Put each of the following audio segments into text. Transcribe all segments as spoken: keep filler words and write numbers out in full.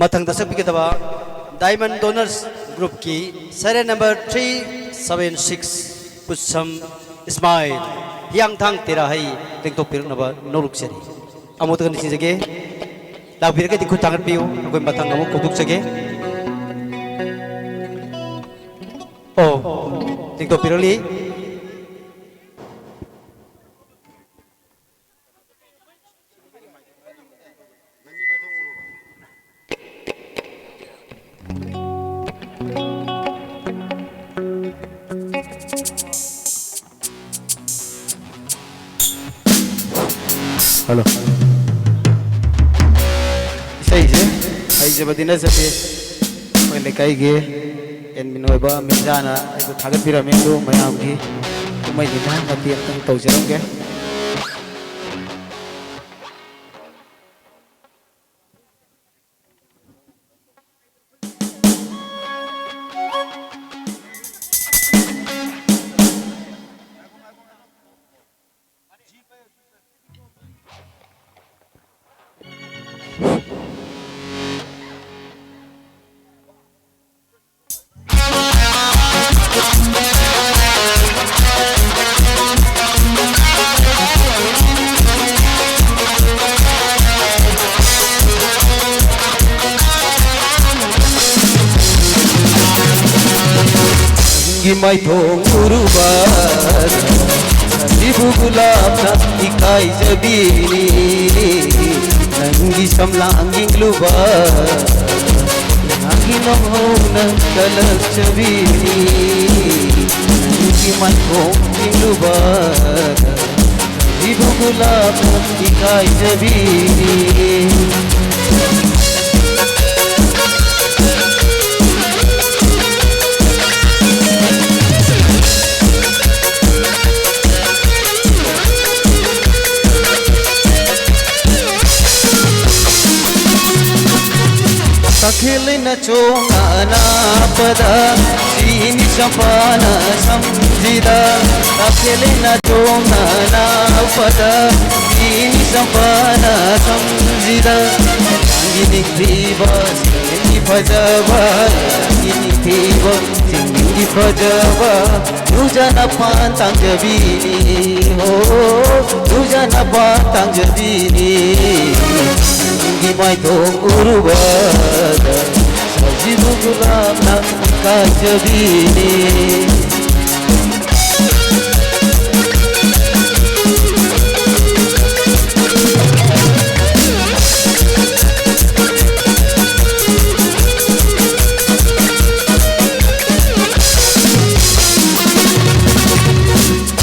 ꯃꯊꯪꯗ ꯁꯛꯄꯤꯒꯗꯕ Diamond Donors Groupꯀꯤ serial number three seven six, ꯄꯨꯁꯝ ꯏꯁꯃꯥꯏꯜ, ꯍꯤꯌꯥꯡꯊꯥꯡ ꯇꯦꯔꯥꯍꯩ, ꯂꯦꯡꯊꯣꯛꯄꯤꯔꯛꯅꯕ ꯅꯣꯂꯨꯛꯆꯔꯤ꯫ ꯑꯃꯨꯛꯇꯒ ꯅꯤꯡꯁꯤꯡꯖꯒꯦ, ꯂꯥꯛꯄꯤꯔꯒꯗꯤ ꯈꯨꯠ ꯊꯥꯡꯒꯠꯄꯤꯌꯨ, ꯑꯩꯈꯣꯏ ꯃꯊꯪ ꯑꯃꯨꯛ ꯀꯧꯊꯣꯛꯆꯒꯦ꯫ ꯑꯣ, ꯂꯦꯡꯊꯣꯛꯄꯤꯔꯛꯂꯤ꯫ ꯍꯜꯂꯣ꯫ ꯏꯁꯩꯁꯦ ꯍꯩꯖꯕꯗꯤ ꯅꯠꯆꯗꯦ꯫ ꯑꯩꯈꯣꯏ ꯂꯩꯀꯥꯏꯒꯤ admin ꯑꯣꯏꯕ ꯃꯤꯖꯥꯅ ꯑꯩꯕꯨ ꯊꯥꯒꯠꯄꯤꯔꯝꯃꯤ, ꯑꯗꯨ ꯃꯌꯥꯝꯒꯤ ꯀꯨꯝꯍꯩꯅꯤꯅ ꯃꯇꯦꯛ ꯑꯃꯇꯪ ꯇꯧꯖꯔꯝꯒꯦ꯫ ꯅꯪꯒꯤ ꯃꯥꯏꯊꯣꯡ ꯎꯔꯨꯕꯗ ꯏꯕꯨ ꯒꯨꯂꯥꯞꯅ ꯏꯀꯥꯏꯖꯕꯤꯅꯤ꯫ ꯅꯪꯒꯤ ꯁꯝꯂꯥꯡ ꯌꯦꯡꯂꯨꯕ ꯅꯪꯒꯤ ꯅꯣꯡꯍꯧꯅ ꯀꯜꯂꯛꯆꯕꯤꯅꯤ꯫ ꯅꯪꯒꯤ ꯃꯥꯏꯊꯣꯡ ꯌꯦꯡꯂꯨꯕꯗ ꯏꯕꯨ ꯒꯨꯂꯥꯞꯅ ꯏꯀꯥꯏꯖꯕꯤꯅꯤ꯫ ꯑꯈꯦꯜꯅ ꯆꯣꯡꯅꯅꯄꯗ ꯁꯤꯅꯤ ꯆꯝꯄꯥꯅ ꯁꯝꯖꯤꯗ꯫ ꯑꯈꯦꯜꯅ ꯆꯣꯡꯅꯅꯄꯗ ꯁꯤꯅꯤ ꯆꯝꯄꯥꯅ ꯁꯝꯖꯤꯗ꯫ ꯅꯪꯒꯤ ꯅꯤꯡꯊꯤꯕ ꯁꯤꯅꯤ ꯐꯖꯕ, ꯅꯪꯒꯤ ꯅꯤꯡꯊꯤꯕ ꯁꯤꯅꯤ ꯐꯖꯕ꯫ ꯇꯨꯖꯅ ꯄꯥꯟ ꯇꯥꯡꯖꯕꯤꯅꯤ, ꯍꯣ, ꯇꯨꯖꯅ ꯄꯥꯟ ꯇꯥꯡꯖꯕꯤꯅꯤ꯫ ꯅꯪꯒꯤ ꯃꯥꯏꯊꯣꯡ ꯎꯔꯨꯕꯗ ꯁꯖꯤꯕꯨ ꯒꯨꯂꯥꯞꯅ ꯀꯥꯏꯖꯕꯤꯅꯤ꯫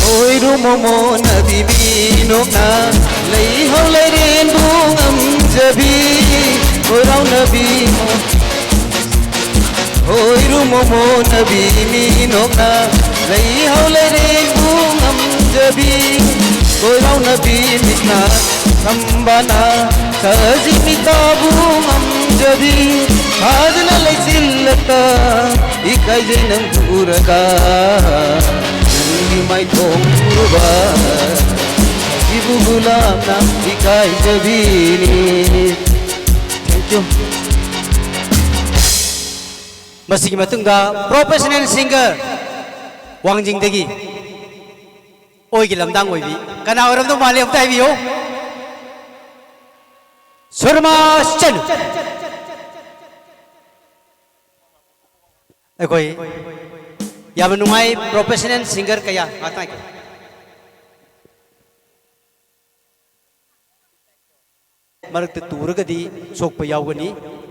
ꯈꯣꯏꯔꯨꯝꯃꯣ ꯃꯣꯅꯕꯤ ꯃꯤꯅꯣꯛꯅ ꯂꯩꯍꯧ ꯂꯩꯔꯦꯟꯕꯨ ꯉꯝꯖꯕꯤ꯫ ꯈꯣꯏꯔꯥꯎꯅꯕꯤ ꯃꯣ-, ꯈꯣꯏꯔꯨꯝꯃꯣ ꯃꯣꯅꯕꯤ ꯃꯤꯅꯣꯛꯅ ꯂꯩꯍꯧ ꯂꯩꯔꯦꯟꯕꯨ ꯉꯝꯖꯕꯤ꯫ ꯈꯣꯏꯔꯥꯎꯅꯕꯤ ꯃꯤꯠꯅ ꯁꯝꯕꯅ ꯁꯖꯤ ꯃꯤꯇꯥꯕꯨ ꯉꯝꯖꯕꯤ꯫ ꯐꯥꯗꯅ ꯂꯩꯆꯤꯜꯂꯛꯇ ꯏꯀꯥꯏꯖꯩ ꯅꯪꯕꯨ ꯎꯔꯒ꯫ ꯅꯪꯒꯤ ꯃꯥꯏꯊꯣꯡ ꯎꯔꯨꯕ ꯁꯖꯤꯕꯨ ꯒꯨꯂꯥꯞꯅ ꯏꯀꯥꯏꯖꯕꯤꯅꯤ꯫ Thank you꯫ ꯃꯁꯤꯒꯤ ꯃꯇꯨꯡꯗ professional singer ꯋꯥꯡꯖꯤꯡꯗꯒꯤ ꯑꯣꯏꯒꯤ ꯂꯝꯗꯥꯡ ꯑꯣꯏꯕꯤ ꯀꯅꯥ ꯑꯣꯏꯔꯝꯗꯧ ꯃꯥꯜꯂꯤ? ꯑꯝꯇ ꯍꯥꯏꯕꯤꯌꯨ꯫ ꯁꯨꯔꯃꯥ ꯆꯅꯨ꯫ ꯑꯩꯈꯣꯏ ꯌꯥꯝꯅ ꯅꯨꯡꯉꯥꯏ, professional singer ꯀꯌꯥ ꯉꯥꯛꯇ ꯉꯥꯏꯈꯣ꯫ ꯃꯔꯛꯇ ꯇꯨꯔꯒꯗꯤ ꯁꯣꯛꯄ ꯌꯥꯎꯒꯅꯤ꯫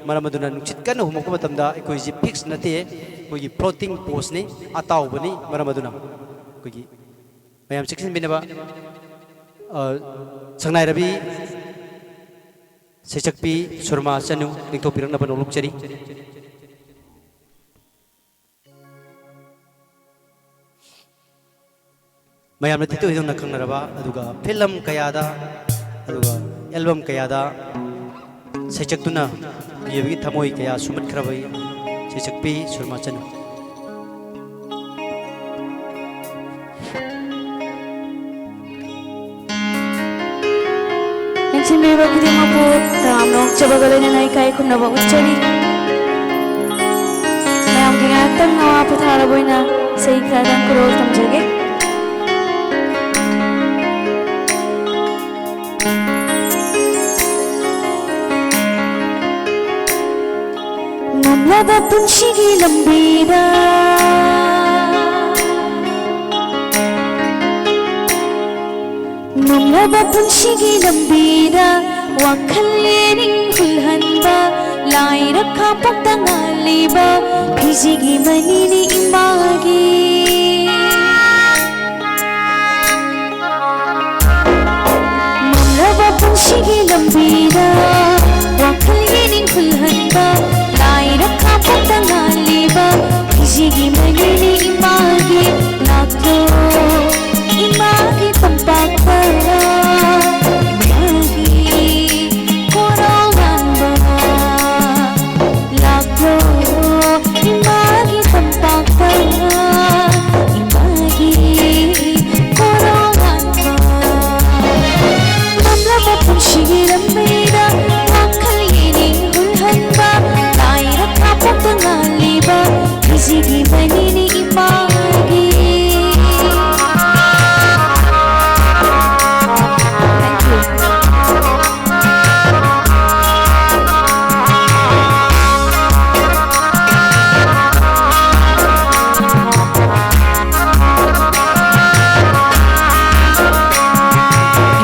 ꯃꯔꯝ ꯑꯗꯨꯅ ꯅꯨꯡꯁꯤꯠ ꯀꯟꯅ ꯍꯨꯝꯃꯛꯄ ꯃꯇꯝꯗ ꯑꯩꯈꯣꯏꯁꯤ fix ꯅꯠꯇꯦ, ꯑꯩꯈꯣꯏꯒꯤ floating post ꯅꯤ, ꯑꯇꯥꯎꯕꯅꯤ꯫ ꯃꯔꯝ ꯑꯗꯨꯅ ꯑꯩꯈꯣꯏꯒꯤ ꯃꯌꯥꯝ ꯆꯦꯛꯁꯤꯟꯕꯤꯅꯕ꯫ ꯑ, ꯁꯛꯅꯥꯏꯔꯕꯤ ꯁꯩꯁꯛꯄꯤ ꯁꯨꯔꯃꯥ ꯆꯅꯨ ꯂꯦꯡꯊꯣꯛꯄꯤꯔꯛꯅꯕ ꯅꯣꯂꯨꯛꯆꯔꯤ꯫ ꯃꯌꯥꯝꯅ ꯊꯤꯇꯣꯛ ꯍꯤꯗꯣꯛꯅ ꯈꯪꯅꯔꯕ, ꯑꯗꯨꯒ film ꯀꯌꯥꯗ, ꯑꯗꯨꯒ album ꯀꯌꯥꯗ ꯁꯩꯁꯛꯇꯨꯅ ꯃꯤꯑꯣꯏꯕꯒꯤ ꯊꯃꯣꯏ ꯀꯌꯥ ꯁꯨꯝꯍꯠꯈ꯭ꯔꯕ ꯆꯦꯆꯛꯄꯤ ꯁꯨꯔꯃꯥꯆꯅꯨ꯫ ꯌꯦꯡꯁꯤꯟꯕꯤꯔꯤꯕ ꯈꯨꯗꯤꯡꯃꯛꯄꯨ ꯇꯔꯥꯝꯅ ꯑꯣꯛꯆꯕꯒ ꯂꯣꯏꯅꯅ ꯏꯀꯥꯏ ꯈꯨꯝꯅꯕ ꯎꯠꯆꯔꯤ꯫ ꯃꯌꯥꯝꯒꯤ ꯉꯥꯏꯍꯥꯛꯇꯪ ꯑꯋꯥ ꯄꯣꯊꯥꯔꯕ ꯑꯣꯏꯅ ꯏꯁꯩ ꯈꯔꯗꯪ ꯈꯨꯗꯣꯜ ꯇꯝꯖꯒꯦ꯫ ꯉꯝꯂꯕ ꯄꯨꯟꯁꯤꯒꯤ ꯂꯝꯕꯤꯗ, ꯉꯝꯂꯕ ꯄꯨꯟꯁꯤꯒꯤ ꯂꯝꯕꯤꯗ ꯋꯥꯈꯜ ꯌꯦꯅꯤꯡ ꯍꯨꯜꯍꯟꯕ, ꯂꯥꯏꯔ ꯈꯥꯄꯣꯛꯇ ꯉꯥꯜꯂꯤꯕ ꯐꯤꯖꯤꯒꯤ ꯃꯅꯤꯅꯤ ꯏꯃꯥꯒꯤ꯫ ꯉꯝꯂꯕ ꯄꯨꯟꯁꯤꯒꯤ ꯂꯝꯕꯤꯗ ꯋꯥꯈꯜ ꯌꯦꯅꯤꯡ ꯍꯨꯜꯍꯟꯕ, ꯂꯥꯏꯔ ꯈꯥꯄꯣꯛꯇ ꯉꯥꯜꯂꯤꯕ ꯐꯤꯖꯤꯒꯤ ꯃꯅꯤꯅꯤ ꯏꯃꯥꯒꯤ꯫ ꯂꯥꯛꯂꯣ ꯏꯃꯥꯒꯤ ꯇꯝꯄꯥꯛꯇ, ꯏꯃꯥꯒꯤ ꯀꯣꯔꯧ ꯂꯥꯟꯕ꯫ ꯂꯥꯛꯂꯣ ꯏꯃꯥꯒꯤ ꯇꯝꯄꯥꯛꯇ, ꯏꯃꯥꯒꯤ ꯀꯣꯔꯧ ꯂꯥꯟꯕ꯫ ꯉꯝꯂꯕ ꯄꯨꯟꯁꯤꯒꯤ ꯂꯝꯕꯤꯗ ꯋꯥꯈꯜ ꯌꯦꯅꯤꯡ ꯍꯨꯜꯍꯟꯕ, ꯂꯥꯏꯔ ꯈꯥꯄꯣꯛꯇ ꯉꯥꯜꯂꯤꯕ ꯐꯤꯖꯤꯒꯤ ꯃꯅꯤꯅꯤ ꯏꯃꯥꯒꯤ꯫ Thank you.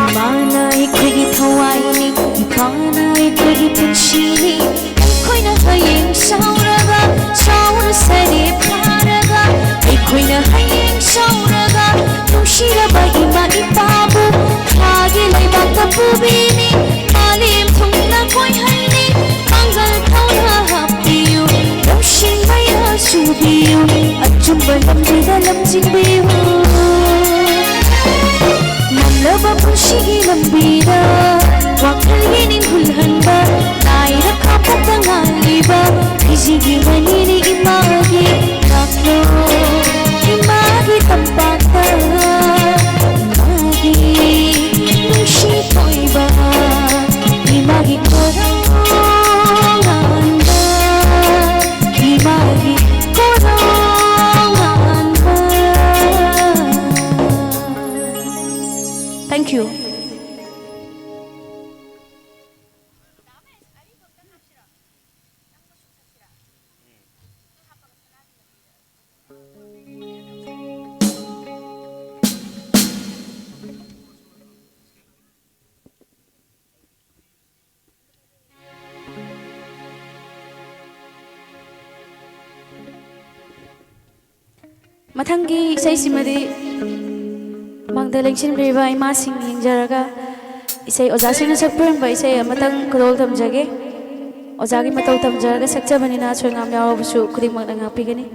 ꯏꯃꯥꯅ ꯑꯩꯈꯣꯏꯒꯤ ꯊꯋꯥꯏꯅꯤ, ꯏꯄꯥꯅ ꯑꯩꯈꯣꯏꯒꯤ ꯄꯨꯟꯁꯤꯅꯤ꯫ ꯑꯩꯈꯣꯏꯅ ꯍꯌꯦꯡ ꯆꯥꯎꯔꯒ, ꯆꯥꯎꯔ ꯁꯔꯦ ꯐꯥꯔꯒ, ꯑꯩꯈꯣꯏꯅ ꯍꯌꯦꯡ ꯆꯥꯎꯔꯒ, ꯅꯨꯡꯁꯤꯔꯕ ꯏꯃꯥ ꯏꯄꯥꯕꯨ ꯊꯥꯒꯤ ꯂꯩꯕꯥꯛꯇ ꯄꯨꯕꯤꯅꯤ꯫ ꯃꯥꯂꯦꯝ ꯊꯨꯡꯅ ꯀꯣꯏꯍꯟꯅꯤ꯫ ꯄꯥꯡꯒꯜ ꯊꯧꯅꯥ ꯍꯥꯞꯄꯤꯌꯨ, ꯂꯧꯁꯤꯡ ꯃꯩꯔꯥ ꯆꯨꯕꯤꯌꯨ, ꯑꯆꯨꯝꯕ ꯂꯝꯕꯤꯗ ꯂꯝꯖꯤꯡꯕꯤꯌꯨ꯫ ꯉꯝꯂꯕ ꯄꯨꯟꯁꯤꯒꯤ ꯂꯝꯕꯤꯗ ꯋꯥꯈꯜ ꯌꯦꯅꯤꯡ ꯍꯨꯜꯍꯟꯕ, ꯂꯥꯏꯔ ꯈꯥꯄꯣꯛꯇ ꯃꯊꯪꯒꯤ ꯏꯁꯩꯁꯤꯃꯗꯤ ꯃꯥꯡꯗ ꯂꯦꯡꯁꯤꯟꯕꯤꯔꯤꯕ ꯏꯃꯥꯁꯤꯡ ꯌꯦꯡꯖꯔꯒ ꯏꯁꯩ ꯑꯣꯖꯥꯁꯤꯡꯅ ꯁꯛꯄꯤꯔꯝꯕ ꯏꯁꯩ ꯑꯃꯇꯪ ꯈꯨꯗꯣꯜ ꯇꯝꯖꯒꯦ꯫ ꯑꯣꯖꯥꯒꯤ ꯃꯇꯧ ꯇꯝꯖꯔꯒ ꯁꯛꯆꯕꯅꯤꯅ ꯑꯁꯣꯏ ꯑꯉꯥꯝ ꯌꯥꯎꯔꯕꯁꯨ ꯈꯨꯗꯤꯡꯃꯛꯅ ꯉꯥꯛꯄꯤꯒꯅꯤ꯫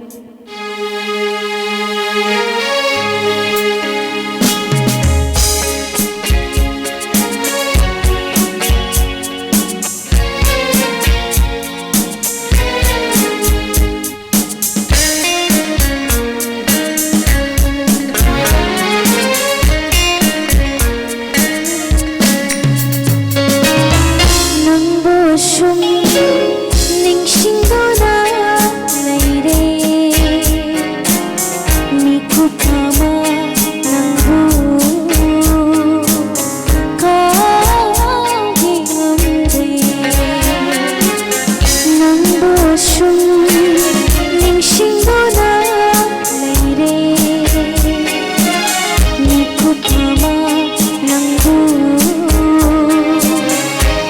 ꯅꯪꯕꯨ ꯁꯨꯝ ꯅꯤꯡꯁꯤꯡꯗꯨꯅ ꯂꯩꯔꯦ꯫ ꯃꯤꯀꯨꯞ ꯑꯃ ꯅꯪꯕꯨ ꯀꯥꯎꯕ ꯉꯝꯗꯦ꯫ ꯅꯪꯕꯨ ꯁꯨꯝ ꯅꯤꯡꯁꯤꯡꯗꯨꯅ ꯂꯩꯔꯦ꯫ ꯃꯤꯀꯨꯞ ꯑꯃ ꯅꯪꯕꯨ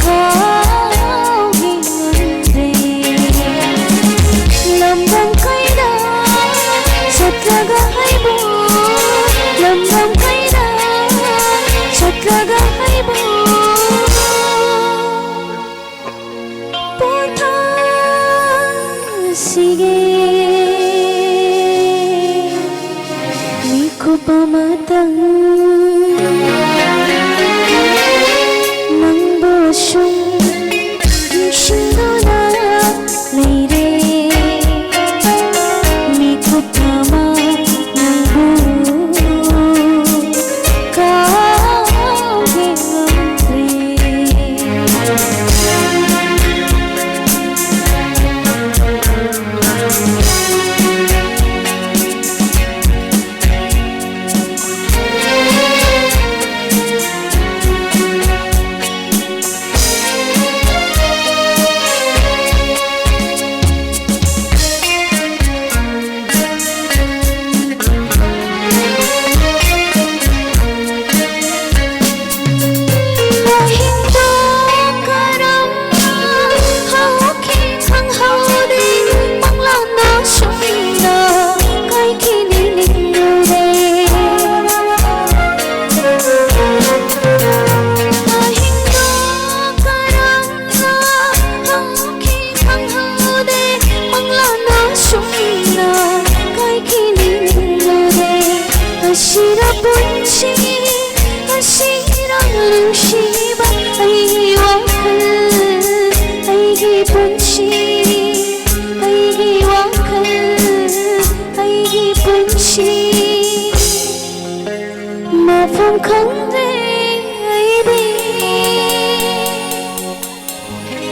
ꯀꯥꯎꯕ ꯉꯝꯗꯦ꯫ ꯂꯝꯗꯝ ꯀꯩꯗ ꯆꯠꯂꯒ ꯑꯩꯕꯨ, ꯂꯝꯗꯝ ꯀꯩꯗ ꯆꯠꯂꯒ ꯑꯩꯕꯨ ꯄꯣꯊꯥꯁꯤꯒꯦ꯫ ꯃꯤꯀꯨꯞ ꯑꯃꯇꯪ ꯅꯪꯕꯨ ꯁꯨꯝ ꯅꯤꯡꯁꯤꯡꯗꯨꯅ ꯂꯩꯔꯦ꯫ ꯃꯤꯀꯨꯞ ꯑꯃ ꯅꯪꯕꯨ ꯀꯥꯎꯕ ꯉꯝꯗ꯭ꯔꯦ꯫ ꯈꯪꯗ꯭ꯔꯦ ꯑꯩꯗꯤ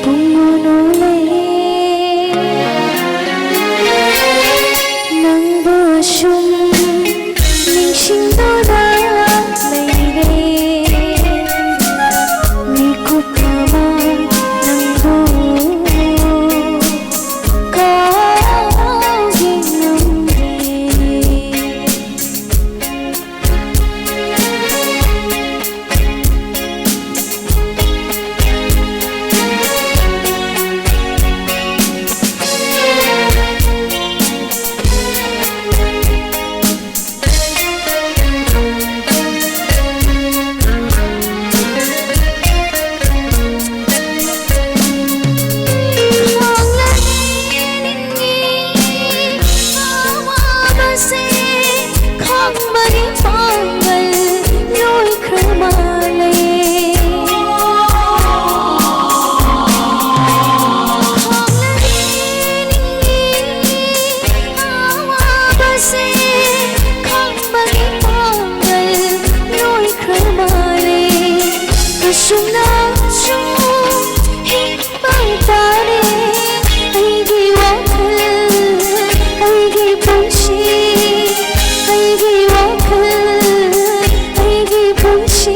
ꯄꯨꯡ ꯑꯣꯟ ꯑꯣꯜꯂꯦ꯫ ꯅꯪꯕꯨ ꯁꯨꯝ ꯅꯤꯡꯁꯤꯡꯗꯨꯅ ꯂꯩꯔꯦ꯫ ꯃꯤꯀꯨꯞ ꯑꯃ ꯅꯪꯕꯨ ꯀꯥꯎꯕ ꯉꯝꯗꯦ꯫ ꯈꯥꯡꯂꯒꯦ ꯅꯤꯡꯉꯤ ꯑꯋꯥꯕꯁꯦ, ꯈꯥꯡꯕꯒꯤ ꯄꯥꯡꯒꯜ ꯂꯣꯏꯈ꯭ꯔ ꯃꯥꯜꯂꯦ꯫ ꯈꯥꯡꯂꯒꯦ ꯅꯤꯡꯉꯤ ꯑꯋꯥꯕꯁꯦ, ꯈꯥꯡꯕꯒꯤ ꯄꯥꯡꯒꯜ ꯂꯣꯏꯈ꯭ꯔ ꯃꯥꯜꯂꯦ꯫ ꯑꯁꯨꯝꯅ ꯁꯨꯝ ꯍꯤꯡꯕ ꯇꯥꯔꯦ꯫ ꯑꯩꯒꯤ ꯋꯥꯈꯜ, ꯑꯩꯒꯤ ꯄꯨꯟꯁꯤ, ꯑꯩꯒꯤ ꯋꯥꯈꯜ, ꯑꯩꯒꯤ ꯄꯨꯟꯁꯤ꯫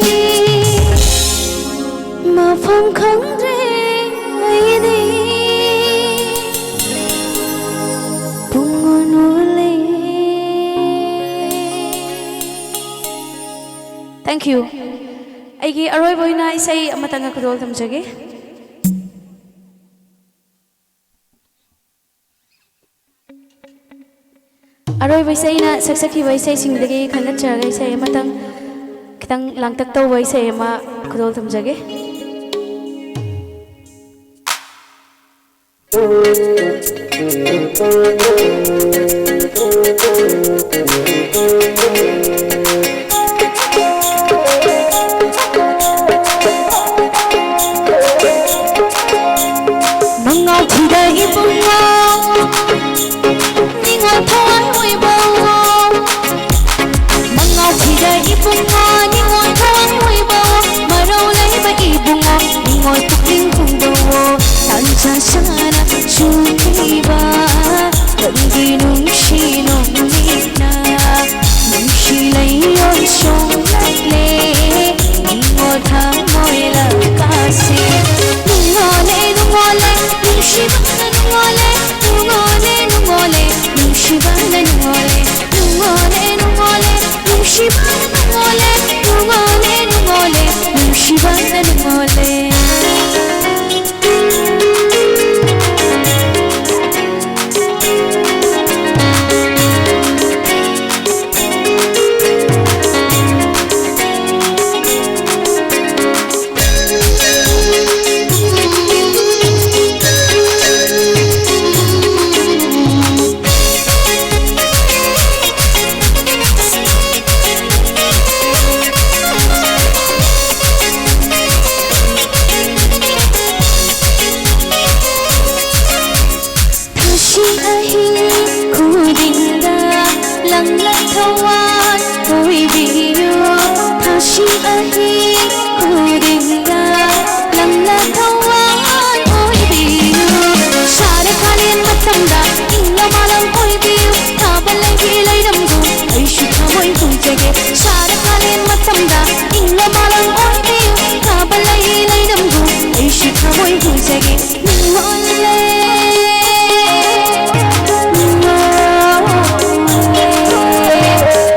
ꯃꯐꯝ ꯈꯪꯗ꯭ꯔꯦ ꯑꯩꯗꯤ ꯄꯨꯡ ꯑꯣꯟ ꯑꯣꯜꯂꯦ꯫ Thank you. ꯑꯩꯒꯤ ꯑꯔꯣꯏꯕ ꯑꯣꯏꯅ ꯏꯁꯩ ꯑꯃꯇꯪꯒ ꯈꯨꯗꯣꯜ ꯊꯝꯖꯒꯦ꯫ ꯑꯔꯣꯏꯕ ꯏꯁꯩꯅ ꯁꯛꯆꯈꯤꯕ ꯏꯁꯩꯁꯤꯡꯗꯒꯤ ꯈꯟꯒꯠꯆꯔꯒ ꯏꯁꯩ ꯑꯃꯇꯪ ꯈꯤꯇꯪ ꯂꯥꯡꯇꯛ ꯇꯧꯕ ꯏꯁꯩ ꯑꯃ ꯈꯨꯗꯣꯜ ꯊꯝꯖꯒꯦ꯫ ꯃꯉꯥꯎ ꯊꯤꯗ ꯏꯕꯨꯡꯉꯣ, ꯅꯤꯡꯉꯣꯜ ꯊꯋꯥꯏ ꯑꯣꯏꯕ꯫ ꯃꯉꯥꯎ ꯊꯤꯗ ꯏꯕꯨꯡꯉꯣ, ꯅꯨꯡꯁꯤꯕꯅ ꯅꯨꯡꯉꯣꯜꯂꯦ, ꯅꯨꯡꯉꯣꯜꯂꯦ, ꯅꯨꯡꯉꯣꯜꯂꯦ, ꯅꯨꯡꯁꯤꯕꯅ ꯅꯨꯡꯉꯣꯜꯂꯦ, ꯅꯨꯡꯉꯣꯜꯂꯦ, ꯅꯨꯡꯉꯣꯜꯂꯦ, ꯅꯨꯡꯁꯤꯕꯅ ꯅꯨꯡꯉꯣꯜꯂꯦ꯫ ꯊꯥꯁꯤ ꯑꯍꯤꯡ ꯈꯨꯗꯤꯡꯗ ꯂꯪꯂꯥ ꯊꯋꯥꯟ ꯑꯣꯏꯕꯤꯌꯨ꯫ ꯊꯥꯁꯤ ꯑꯍꯤꯡ ꯈꯨꯗꯤꯡꯗ ꯂꯪꯂꯥ ꯊꯋꯥꯟ ꯑꯣꯏꯕꯤꯌꯨ꯫ ꯁꯥꯔ ꯀꯥꯂꯦꯟ ꯃꯇꯝꯗ ꯏꯪꯂꯥ ꯃꯥꯂꯪ ꯑꯣꯏꯕꯤꯌꯨ꯫ ꯊꯥꯕ ꯂꯩꯒꯤ ꯂꯩꯔꯝꯒꯨꯝ ꯑꯩꯁꯨ ꯊꯃꯣꯏ ꯍꯨꯖꯒꯦ꯫ ꯁꯥꯔ ꯀꯥꯂꯦꯟ ꯃꯇꯝꯗ ꯏꯪꯂꯥ ꯃꯥꯂꯪ ꯑꯣꯏꯕꯤꯌꯨ꯫ ꯊꯥꯕ ꯂꯩ ꯂꯩꯔꯝꯒꯨꯝ ꯑꯩꯁꯨ ꯊꯃꯣꯏ ꯍꯨꯖꯒꯦ꯫ ꯅꯨꯡꯉꯣꯜꯂꯦ, ꯅꯨꯡꯉꯣꯜꯂꯦ,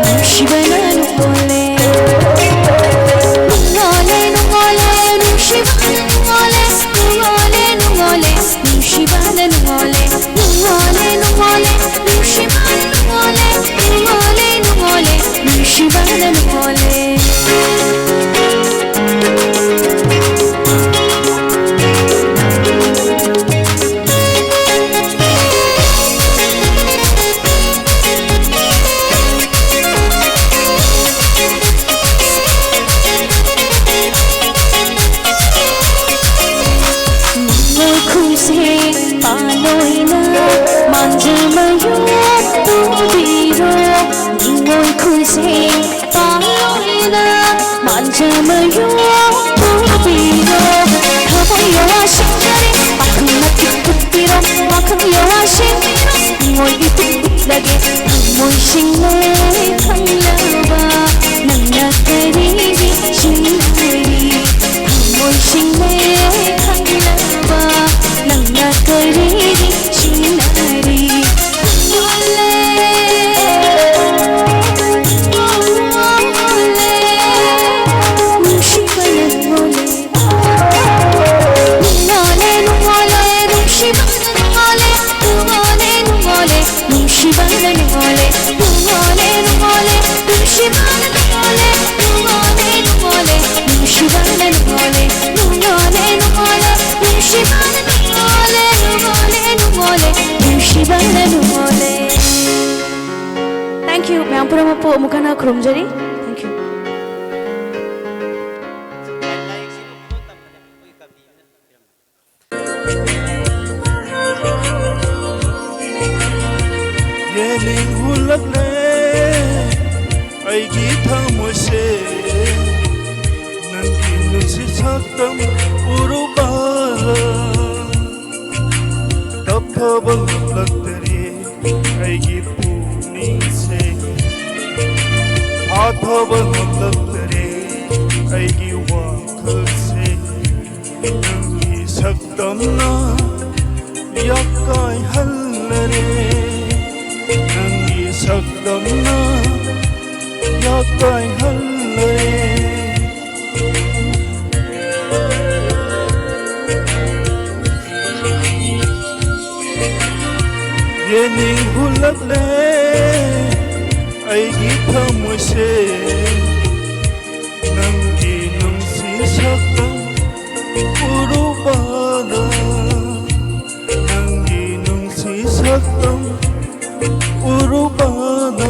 ꯅꯨꯡꯁꯤꯕꯅ ꯅꯨꯡꯉꯣꯜꯂꯦ꯫ ꯅꯨꯡꯉꯣꯜꯂꯦ, ꯅꯨꯡꯉꯣꯜꯂꯦ, ꯅꯨꯡꯁꯤꯕꯅ ꯅꯨꯡꯉꯣꯜꯂꯦ꯫ ꯅꯨꯡꯉꯣꯜꯂꯦ, ꯅꯨꯡꯉꯣꯜꯂꯦ, ꯅꯨꯡꯁꯤꯕꯅ ꯅꯨꯡꯉꯣꯜꯂꯦ꯫ ꯅꯨꯡꯉꯣꯜꯂꯦ, ꯅꯨꯡꯉꯣꯜꯂꯦ, ꯅꯨꯡꯁꯤꯕꯅ ꯅꯨꯡꯉꯣꯜꯂꯦ꯫ ꯅꯨꯡꯉꯣꯜꯂꯦ, ꯅꯨꯡꯉꯣꯜꯂꯦ, ꯅꯨꯡꯁꯤꯕꯅ ꯅꯨꯡꯉꯣꯜꯂꯦ꯫ ꯅꯤꯉꯣꯜ ꯈꯨꯖꯦꯡ ꯄꯥꯜꯂꯣꯏꯅ ꯃꯥꯟꯖꯃꯌꯨꯝ ꯄꯨꯕꯤꯔꯣ꯫ ꯅꯤꯉꯣꯜ ꯈꯨꯖꯦꯡ ꯄꯥꯜꯂꯣꯏꯅ ꯃꯥꯟꯖꯃꯌꯨꯝ ꯄꯨꯕꯤꯔꯣ꯫ ꯊꯃꯣꯏ ꯌꯋꯥ ꯁꯤꯡꯖꯔꯦ, ꯄꯥꯈꯪ ꯃꯇꯤꯛ ꯄꯨꯕꯤꯔꯣ꯫ ꯄꯥꯈꯪ ꯌꯋꯥ ꯁꯤꯡꯕꯤꯔꯣ, ꯅꯤꯉꯣꯜ ꯏꯇꯨꯡ ꯏꯜꯂꯒꯦ꯫ ꯊꯃꯣꯏ ꯁꯤꯡꯂꯦ ꯈꯪꯂꯕ ꯅꯪꯅ ꯀꯔꯤꯒꯤ ꯁꯤꯡꯅꯔꯤ? ꯊꯃꯣꯏ ꯁꯤꯡꯂꯦ ꯈꯪꯂꯕ ꯅꯪꯅ ꯀꯔꯤꯒꯤ ꯁꯤꯡꯅꯔꯤ? ꯅꯨꯡꯉꯣꯜꯂꯦ, ꯅꯨꯡꯉꯣꯜꯂꯦ, ꯅꯨꯡꯉꯣꯜꯂꯦ, ꯅꯨꯡꯁꯤꯕꯅ ꯅꯨꯡꯉꯣꯜꯂꯦ, ꯅꯨꯡꯉꯣꯜꯂꯦ, ꯅꯨꯡꯉꯣꯜꯂꯦ, ꯅꯨꯡꯁꯤꯕꯅ ꯅꯨꯡꯉꯣꯜꯂꯦ, ꯅꯨꯡꯉꯣꯜꯂꯦ, ꯅꯨꯡꯉꯣꯜꯂꯦ, ꯅꯨꯡꯁꯤꯕꯅ ꯅꯨꯡꯉꯣꯜꯂꯦ, ꯅꯨꯡꯉꯣꯜꯂꯦ, ꯅꯨꯡꯉꯣꯜꯂꯦ, ꯅꯨꯡꯁꯤꯕꯅ ꯅꯨꯡꯉꯣꯜꯂꯦ, ꯅꯨꯡꯉꯣꯜꯂꯦ, ꯅꯨꯡꯉꯣꯜꯂꯦ, ꯅꯨꯡꯁꯤꯕꯅ ꯅꯨꯡꯉꯣꯜꯂꯦ꯫ Thank you. ꯃꯌꯥꯝ ꯄꯨꯝꯅꯃꯛꯄꯨ ꯑꯃꯨꯛ ꯍꯟꯅ ꯈꯨꯔꯨꯝꯖꯔꯤ꯫ Thank you. ꯌꯦꯡꯅꯤꯡ ꯍꯨꯜꯂꯛꯂꯦ ꯑꯩꯒꯤ ꯊꯃꯣꯏꯁꯦ, ꯅꯪꯒꯤ ꯅꯨꯡꯁꯤꯠ ꯁꯛꯇꯝ ꯎꯔꯨꯕꯗ ꯇꯞꯊꯕ ꯉꯝꯂꯛꯇꯔꯦ ꯑꯩꯒꯤ ꯄꯨꯛꯅꯤꯡꯁꯦ, ꯐꯥꯊꯕ ꯉꯝꯂꯛꯇꯔꯦ ꯑꯩꯒꯤ ꯋꯥꯈꯜꯁꯦ꯫ ꯅꯪꯒꯤ ꯁꯛꯇꯝꯅ ꯌꯥꯀꯥꯏꯍꯜꯂꯔꯦ, ꯅꯪꯒꯤ ꯁꯛꯇꯝꯅ ꯌꯥꯀꯥꯏꯍꯜꯂꯔꯦ꯫ ꯌꯦꯡꯅꯤꯡ ꯍꯨꯜꯂꯛꯂꯦ ꯑꯩꯒꯤ ꯊꯃꯣꯏꯁꯦ, ꯅꯪꯒꯤ ꯅꯨꯡꯁꯤ ꯁꯛꯇꯝ ꯎꯔꯨꯕꯗ, ꯅꯪꯒꯤ ꯅꯨꯡꯁꯤ ꯁꯛꯇꯝ ꯎꯔꯨꯕꯗ꯫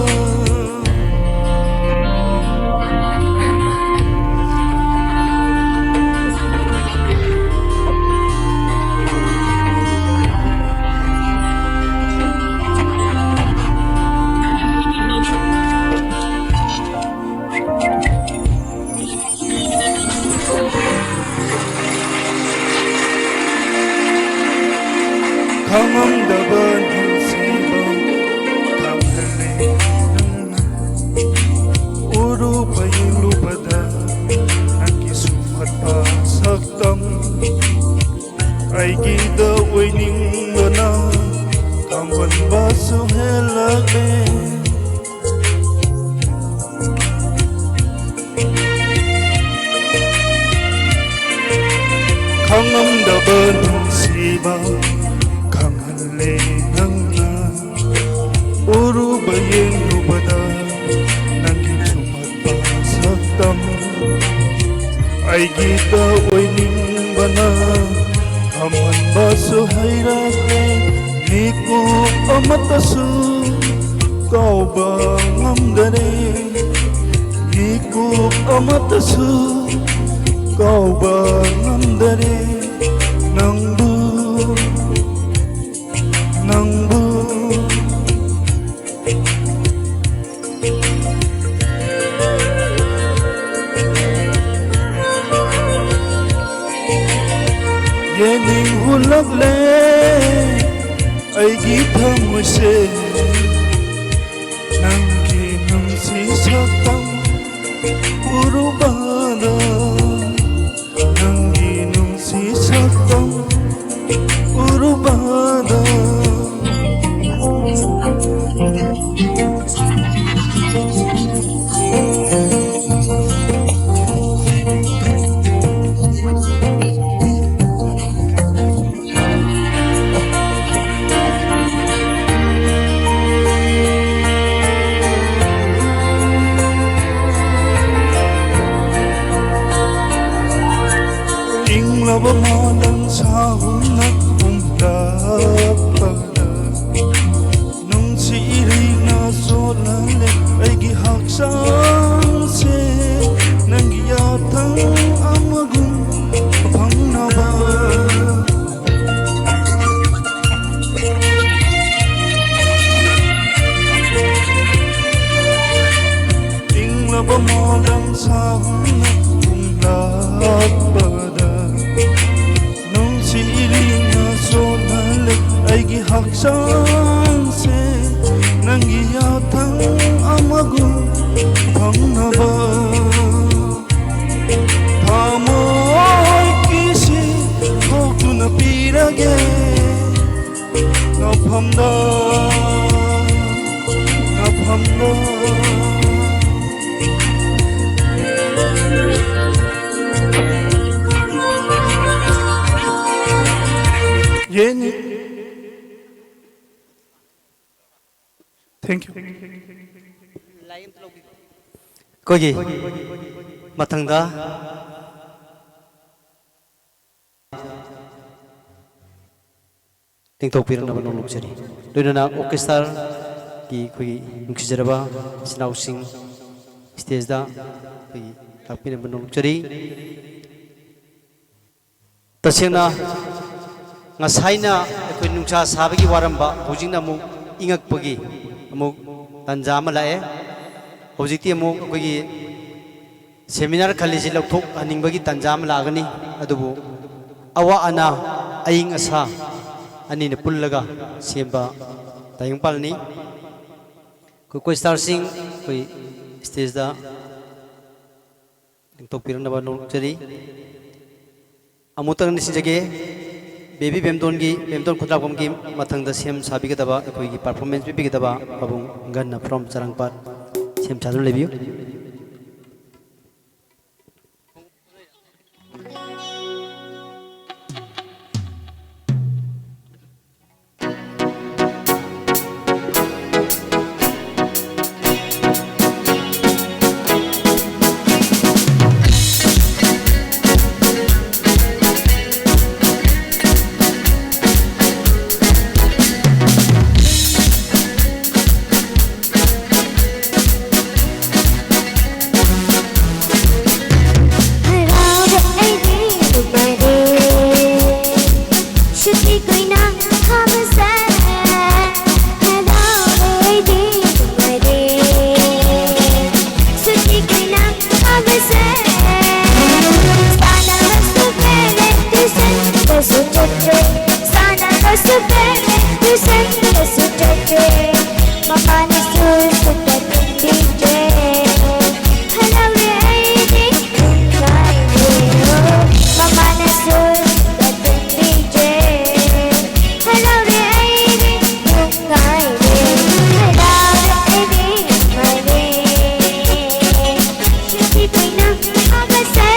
ꯈꯪꯉꯝꯗꯕ ꯅꯨꯡꯁꯤꯕ ꯈꯪꯍꯜꯂꯦ ꯅꯪꯅ꯫ ꯎꯔꯨꯕ ꯌꯦꯡꯂꯨꯕꯗ ꯅꯪꯒꯤ ꯁꯨꯝꯍꯠꯄ ꯁꯛꯇꯝ, ꯑꯩꯒꯤꯗ ꯑꯣꯏꯅꯤꯡꯕꯅ ꯈꯪꯍꯟꯕꯁꯨ ꯍꯦꯜꯂꯛꯂꯦ꯫ ꯈꯪꯉꯝꯗꯕ ꯅꯨꯡꯁꯤꯕ ꯈꯪꯍꯜꯂꯦ ꯏꯗ ꯑꯣꯏꯅꯤꯡꯕꯅ ꯊꯝꯍꯟꯕꯁꯨ ꯍꯩꯔꯛꯂꯦ, ꯃꯤꯀꯨꯞ ꯑꯃꯠꯇꯁꯨ ꯀꯥꯎꯕ ꯉꯝꯗꯔꯦ, ꯃꯤꯀꯨꯞ ꯑꯃꯠꯇꯁꯨ ꯀꯥꯎꯕ ꯉꯝꯗꯔꯦ ꯅꯪꯕꯨ, ꯅꯪꯕꯨ꯫ ꯌꯦꯡꯅꯤꯡ ꯍꯨꯜꯂꯛꯂꯦ ꯑꯩꯒꯤ ꯊꯃꯣꯏꯁꯦ, ꯅꯪꯒꯤ ꯅꯨꯡꯁꯤ ꯁꯛꯇꯝ ꯎꯔꯨꯕꯗ, ꯅꯪꯒꯤ ꯅꯨꯡꯁꯤ ꯁꯛꯇꯝ ꯎꯔꯨꯕꯗ꯫ ꯏꯪꯂꯕ ꯃꯥꯂꯪ ꯁꯥꯍꯨꯝꯅ ꯍꯨꯝꯂꯛꯄꯗ, ꯅꯨꯡꯁꯤ ꯏꯔꯩꯅ ꯆꯣꯠꯍꯜꯂꯦ ꯑꯩꯒꯤ ꯍꯛꯆꯥꯡꯁꯦ, ꯅꯪꯒꯤ ꯌꯥꯊꯪ ꯑꯃꯒꯨꯝ ꯐꯪꯅꯕ꯫ ꯏꯪꯂꯕ ꯃꯣꯂꯪ ꯁꯥꯍꯨꯝꯅ ꯍꯨꯝꯂꯛꯄꯗ, ꯅꯨꯡꯁꯤ ꯏꯔꯤꯅ ꯆꯣꯠꯍꯜꯂꯦ ꯑꯩꯒꯤ ꯍꯛꯆꯥꯡꯁꯦ, ꯅꯪꯒꯤ ꯌꯥꯊꯪ ꯑꯃꯒꯨꯝ ꯐꯪꯅꯕ꯫ ꯊꯃꯣꯏ ꯀꯤꯁꯤ ꯍꯧꯗꯨꯅ ꯄꯤꯔꯒꯦ ꯅꯐꯝꯗ, ꯅꯐꯝꯗ꯫ ꯌꯦꯅꯤ꯫ Thank you꯫ ꯑꯩꯈꯣꯏꯒꯤ ꯃꯊꯪꯗ ꯇꯦꯡꯊꯣꯛꯄꯤꯔꯛꯅꯕ ꯅꯣꯡꯂꯨꯛꯆꯔꯤ꯫ ꯂꯣꯏꯅꯅ ꯑꯣꯔꯀꯦꯁꯇ꯭ꯔꯥꯒꯤ ꯑꯩꯈꯣꯏꯒꯤ ꯅꯨꯡꯁꯤꯖꯔꯕ ꯏꯆꯤꯟ ꯏꯅꯥꯎꯁꯤꯡ ꯁ꯭ꯇꯦꯖꯇ ꯑꯩꯈꯣꯏꯒꯤ ꯂꯥꯛꯄꯤꯅꯕ ꯅꯣꯡꯂꯨꯛꯆꯔꯤ꯫ ꯇꯁꯦꯡꯅ ꯉꯁꯥꯏꯅ ꯑꯩꯈꯣꯏ ꯅꯨꯡꯁꯥ ꯁꯥꯕꯒꯤ ꯋꯥꯔꯝꯕ, ꯍꯧꯖꯤꯛꯅ ꯑꯃꯨꯛ ꯏꯪꯉꯛꯄꯒꯤ ꯑꯃꯨꯛ ꯇꯥꯟꯖꯥ ꯑꯃ ꯂꯥꯛꯑꯦ꯫ ꯍꯧꯖꯤꯛꯇꯤ ꯑꯃꯨꯛ ꯑꯩꯈꯣꯏꯒꯤ ꯁꯦꯃꯤꯅꯥꯔ ꯈꯜꯂꯤꯁꯤ ꯂꯧꯊꯣꯛꯍꯟꯅꯤꯡꯕꯒꯤ ꯇꯥꯟꯖꯥ ꯑꯃ ꯂꯥꯛꯑꯒꯅꯤ꯫ ꯑꯗꯨꯕꯨ ꯑꯋꯥ ꯑꯅꯥ, ꯑꯏꯪ ꯑꯁꯥ ꯑꯅꯤꯅ ꯄꯨꯜꯂꯒ ꯁꯦꯝꯕ ꯇꯥꯏꯕꯪꯄꯥꯜꯅꯤ꯫ ꯑꯩꯈꯣꯏ ꯀꯣ ꯁ꯭ꯇꯥꯔꯁꯤꯡ ꯑꯩꯈꯣꯏ ꯁ꯭ꯇꯦꯖꯇ ꯂꯦꯡꯊꯣꯛꯄꯤꯔꯛꯅꯕ ꯅꯣꯡꯖꯔꯤ꯫ ꯑꯃꯨꯛꯇꯪ ꯅꯤꯡꯁꯤꯡꯖꯒꯦ, ꯕꯦꯕꯤ ꯕꯦꯝꯗꯣꯟꯒꯤ, ꯕꯦꯝꯗꯣꯟ ꯈꯨꯟꯗ꯭ꯔꯥꯛꯄꯝꯒꯤ ꯃꯊꯪꯗ ꯁꯦꯝ ꯁꯥꯕꯤꯒꯗꯕ, ꯑꯩꯈꯣꯏꯒꯤ ꯄꯔꯐꯣꯔꯃꯦꯟꯁ ꯄꯤꯕꯤꯒꯗꯕ ꯄꯥꯕꯨꯡ ꯒꯟꯅ from ꯆꯔꯥꯡꯄꯥꯠ ꯁꯦꯝ ꯁꯥꯗꯨꯅ ꯂꯩꯕꯤꯌꯨ꯫ ꯍꯔꯥꯎꯔꯦ ꯑꯩꯗꯤ ꯅꯨꯡꯉꯥꯏꯔꯦ꯫ ꯁꯨꯇꯤ ꯀꯨꯏꯅ ꯊꯥꯕꯁꯦ꯫ ꯍꯔꯥꯎꯔꯦ ꯑꯩꯗꯤ ꯅꯨꯡꯉꯥꯏꯔꯦ꯫ ꯁꯨꯇꯤ ꯀꯨꯏꯅ ꯊꯥꯕꯁꯦ꯫ ꯁꯥꯟꯅꯕꯁꯨ ꯐꯦꯔꯦ, tuition ꯗꯁꯨ ꯆꯠꯇ꯭ꯔꯦ꯫ ꯁꯥꯟꯅꯕꯁꯨ ꯐꯦꯔꯦ, tuition ꯗꯁꯨ ꯆꯠꯇ꯭ꯔꯦ꯫ ꯃꯃꯥꯅꯁꯨ ꯁꯨꯛꯇ ꯇꯨꯝꯕꯤꯗ꯭ꯔꯦ꯫ ꯍꯔꯥꯎꯔꯦ ꯑꯩꯗꯤ ꯅꯨꯡꯉꯥꯏꯔꯦ꯫ ꯃꯃꯥꯅꯁꯨ ꯁꯨꯛꯇ ꯇꯨꯝꯕꯤꯗ꯭ꯔꯦ꯫ ꯍꯔꯥꯎꯔꯦ ꯑꯩꯗꯤ ꯅꯨꯡꯉꯥꯏꯔꯦ꯫ ꯍꯔꯥꯎꯔꯦ ꯑꯩꯗꯤ ꯅꯨꯡꯉꯥꯏꯔꯦ꯫ ꯁꯨꯇꯤ ꯀꯨꯏꯅ ꯊꯥꯕꯁꯦ꯫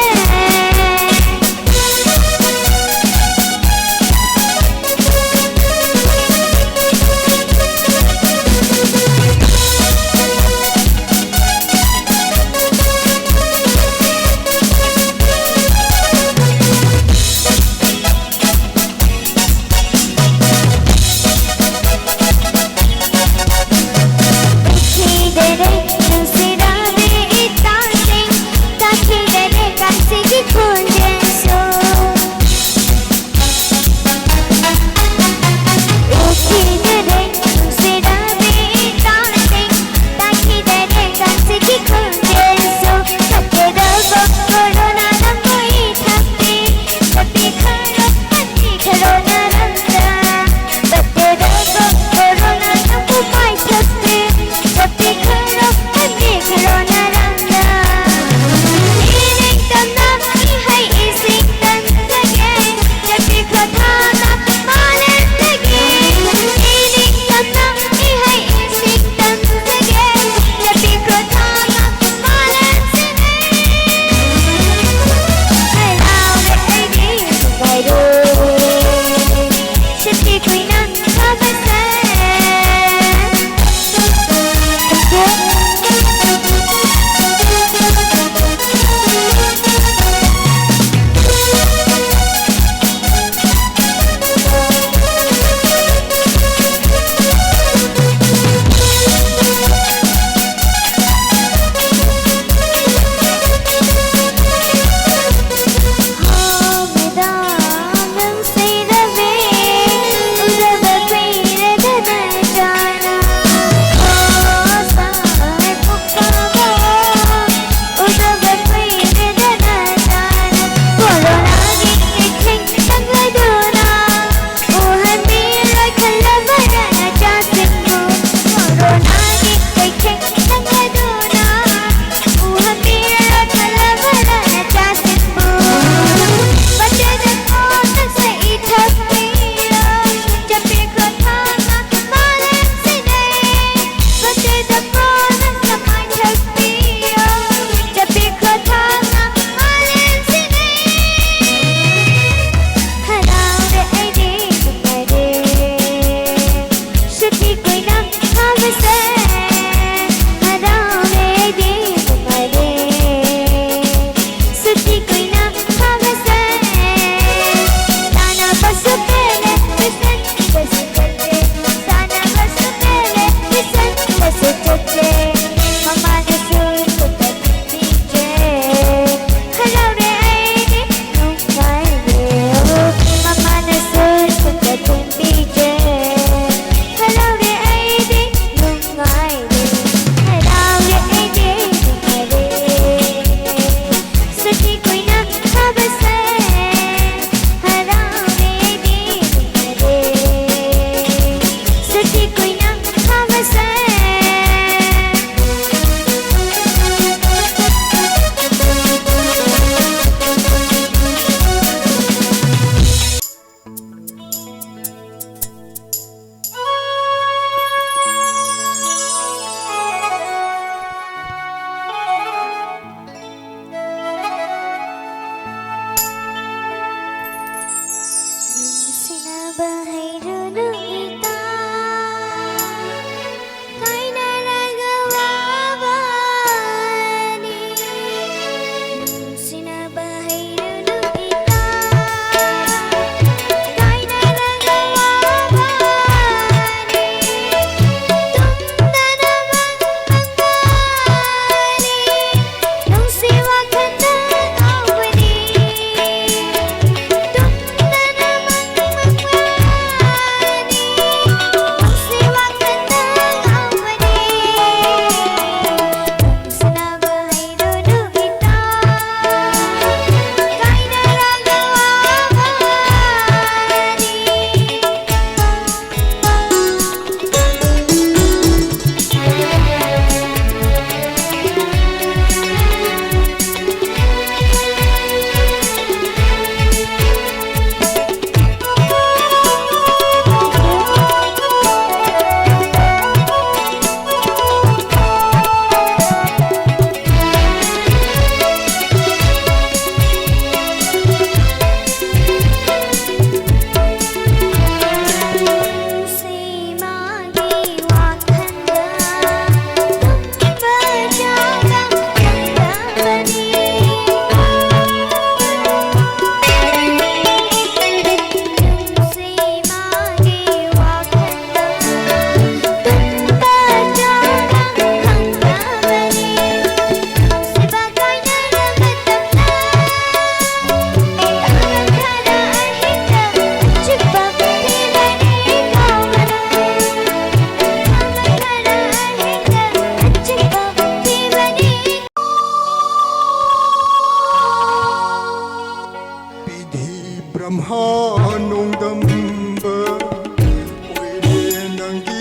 ꯅꯪꯒꯤ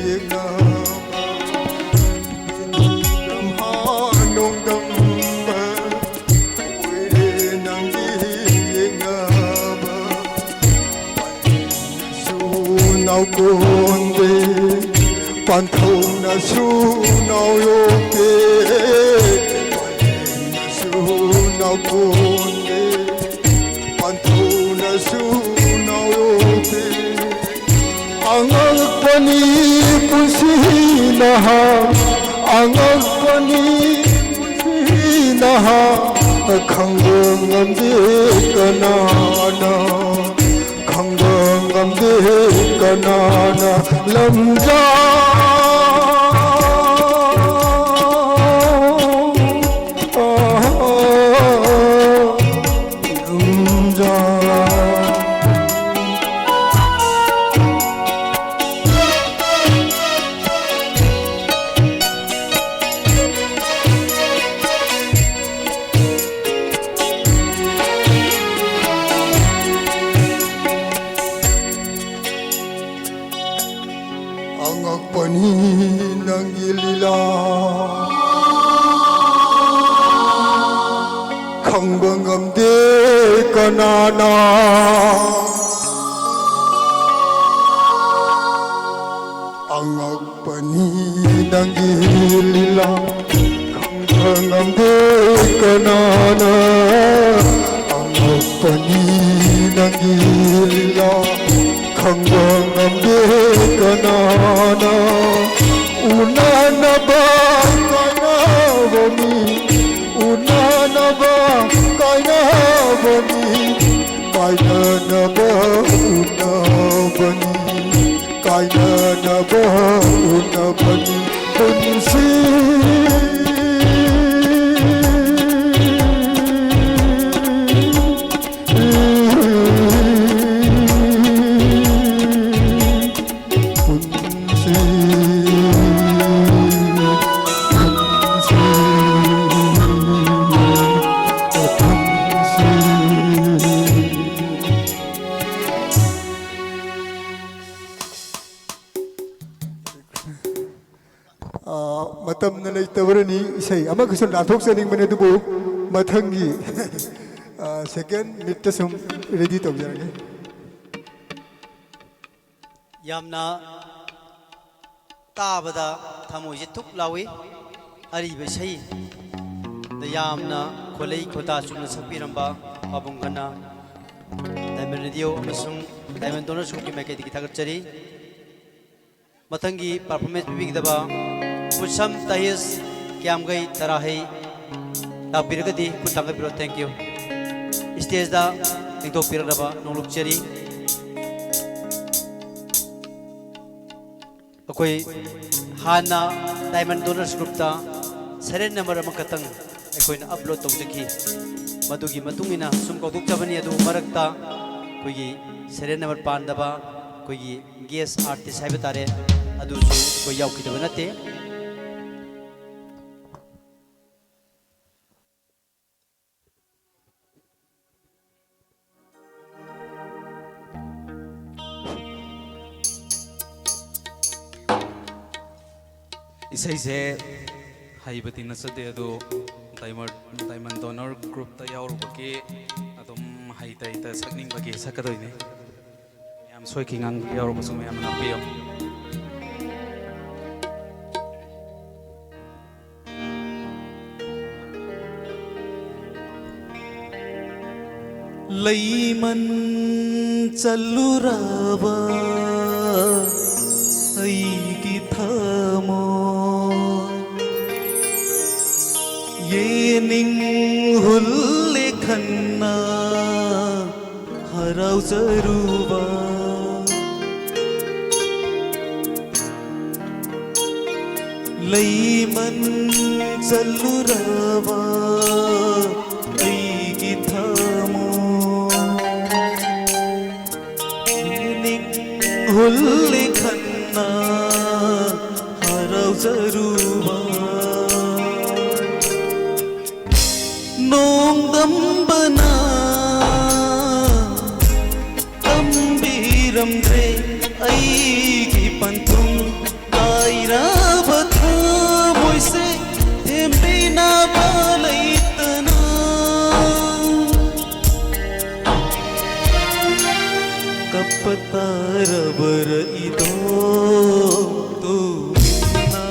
ꯌꯦꯛꯅꯕ, ꯅꯣꯡꯗꯝꯕ ꯑꯣꯏꯔꯦ ꯅꯪꯒꯤ ꯌꯦꯛꯅꯕ꯫ ꯁꯨ ꯅꯥꯎꯀꯣꯟꯗꯦ, ꯄꯥꯟꯊꯧꯅꯁꯨ ꯅꯥꯎꯌꯣꯛꯇꯦ꯫ ꯁꯨ ꯅꯥꯎꯀꯣꯟꯗꯦ, ꯄꯥꯟꯊꯧꯅꯁꯨ ꯅꯥꯎꯌꯣꯛꯇꯦ꯫ ꯑꯉꯛꯄꯅꯤ ꯄꯨꯟꯁꯤ ꯅꯍꯥ, ꯑꯉꯛꯄꯅꯤ ꯄꯨꯟꯁꯤ ꯅꯍꯥ, ꯈꯪꯕ ꯉꯝꯗꯦ ꯀꯅꯥꯅ, ꯈꯪꯕ ꯉꯝꯗꯦ ꯀꯅꯥꯅ ꯂꯝꯖꯥ꯫ ꯑꯉꯛꯄꯅꯤ ꯅꯪꯒꯤ ꯂꯤꯂꯥ, ꯈꯪꯕ ꯉꯝꯗꯦ ꯀꯅꯥꯅ꯫ ꯑꯉꯛꯄꯅꯤ ꯅꯪꯒꯤ ꯂꯤꯂꯥ, ꯈꯪꯕ ꯉꯝꯗꯦ ꯀꯅꯥꯅ꯫ ꯑꯉꯛꯄꯅꯤ ꯅꯪꯒꯤ ꯂꯤꯂꯥ, ꯈꯪꯕ ꯉꯝꯗꯦ ꯀꯅꯥꯅ꯫ ꯎꯅꯅꯕ ꯀꯥꯏꯅꯕꯅꯤ, ꯎꯅꯅꯕ ꯀꯥꯏꯅꯕꯅꯤ, ꯀꯥꯏꯅꯅꯕ ꯎꯅꯕꯅꯤ, ꯀꯥꯏꯅꯅꯕ ꯎꯅꯕꯅꯤ ꯄꯨꯟꯁꯤ꯫ ꯃꯇꯝꯅ ꯂꯩꯇꯕꯅꯅꯤ, ꯏꯁꯩ ꯑꯃꯈꯛꯁꯨ ꯂꯥꯟꯊꯣꯛꯆꯅꯤꯡꯕꯅꯤ, ꯑꯗꯨꯕꯨ ꯃꯊꯪꯒꯤ ꯁꯦꯀꯦꯟ ꯃꯤꯠꯇ ꯁꯨꯝ ꯔꯦꯗꯤ ꯇꯧꯖꯔꯒꯦ꯫ ꯌꯥꯝꯅ ꯇꯥꯕꯗ ꯊꯃꯣꯏꯁꯦ ꯊꯨꯛ ꯂꯥꯎꯏ꯫ ꯑꯔꯤꯕ ꯏꯁꯩꯗ ꯌꯥꯝꯅ ꯈꯣꯜꯂꯩ ꯈꯣꯏꯗꯥ ꯆꯨꯝꯅ ꯁꯛꯄꯤꯔꯝꯕ ꯄꯥꯕꯨꯡ ꯈꯟꯅ ꯗꯥꯏꯃꯟ ꯔꯦꯗꯤꯑꯣ ꯑꯃꯁꯨꯡ ꯗꯥꯏꯃꯟ ꯗꯣꯅꯔꯁ ꯒ꯭ꯔꯨꯞꯀꯤ ꯃꯥꯏꯀꯩꯗꯒꯤ ꯊꯥꯒꯠꯆꯔꯤ꯫ ꯃꯊꯪꯒꯤ ꯄꯔꯐꯣꯔꯃꯦꯟꯁ ꯄꯤꯕꯤꯒꯗꯕ ꯄꯨꯁꯝ ꯇꯍꯤꯁ ꯀ꯭ꯌꯥꯝꯒꯩ ꯇꯔꯥꯍꯩ ꯂꯥꯛꯄꯤꯔꯒꯗꯤ ꯈꯨꯠ ꯊꯥꯡꯒꯠꯄꯤꯔꯣ꯫ Thank you꯫ ꯁ꯭ꯇꯦꯖꯇ ꯂꯦꯡꯊꯣꯛꯄꯤꯔꯛꯅꯕ ꯅꯣꯡꯂꯨꯛꯆꯔꯤ꯫ ꯑꯩꯈꯣꯏ ꯍꯥꯟꯅ ꯗꯥꯏꯃꯟ ꯗꯣꯅꯔꯁ ꯒ꯭ꯔꯨꯞꯇ ꯁꯦꯔꯤꯌꯦꯜ ꯅꯝꯕꯔ ꯑꯃꯈꯛꯇꯪ ꯑꯩꯈꯣꯏꯅ ꯑꯞꯂꯣꯗ ꯇꯧꯖꯈꯤ꯫ ꯃꯗꯨꯒꯤ ꯃꯇꯨꯡ ꯏꯟꯅ ꯁꯨꯝ ꯀꯧꯊꯣꯛꯆꯕꯅꯤ, ꯑꯗꯨ ꯃꯔꯛꯇ ꯑꯩꯈꯣꯏꯒꯤ ꯁꯦꯔꯤꯌꯦꯜ ꯅꯝꯕꯔ ꯄꯥꯟꯗꯕ ꯑꯩꯈꯣꯏꯒꯤ ꯒꯦꯁ ꯑꯥꯔꯇꯤꯁ ꯍꯥꯏꯕ ꯇꯥꯔꯦ, ꯑꯗꯨꯁꯨ ꯑꯩꯈꯣꯏ ꯌꯥꯎꯈꯤꯗꯕ ꯅꯠꯇꯦ꯫ ꯏꯁꯩꯁꯦ ꯍꯩꯕꯗꯤ ꯅꯠꯆꯗꯦ, ꯑꯗꯣ ꯗꯥꯏꯃꯟ ꯗꯥꯏꯃꯟ ꯗꯣꯅꯔ ꯒ꯭ꯔꯨꯞꯇ ꯌꯥꯎꯔꯨꯕꯒꯤ ꯑꯗꯨꯝ ꯍꯩꯇ ꯍꯩꯇ ꯁꯛꯅꯤꯡꯕꯒꯤ ꯁꯛꯀꯗꯣꯏꯅꯤ꯫ ꯃꯌꯥꯝ ꯁꯣꯏꯈꯤ ꯉꯥꯡꯕ ꯌꯥꯎꯔꯕꯁꯨ ꯃꯌꯥꯝꯅ ꯉꯥꯛꯄꯤꯌꯨ꯫ ꯂꯩꯃꯟ ꯆꯠꯂꯨꯔꯕ ꯑꯩꯒꯤ ꯊꯃꯣꯏ, ꯌꯦꯅꯤꯡ ꯍꯨꯜꯂꯦ ꯈꯟꯅ ꯍꯔꯥꯎꯖꯔꯨꯕ꯫ ꯂꯩꯃꯟ ꯆꯠꯂꯨꯔꯕ ꯑꯩꯒꯤ ꯊꯃꯣꯏ, ꯅꯤꯡ ꯍꯨꯜꯂꯤ ꯈꯟꯅ ꯍꯔꯥꯎꯖꯔꯨꯕ꯫ ꯅꯣꯡꯗꯝꯕꯅ ꯇꯝꯕꯤꯔꯝꯗ꯭ꯔꯦ ꯑꯩꯒꯤ ꯄꯟꯊꯨꯡ ꯀꯥꯏꯔꯕ ꯊꯥ ꯇꯥꯔꯕꯔ ꯏꯗꯣ ꯇꯨꯃꯤꯟꯅ?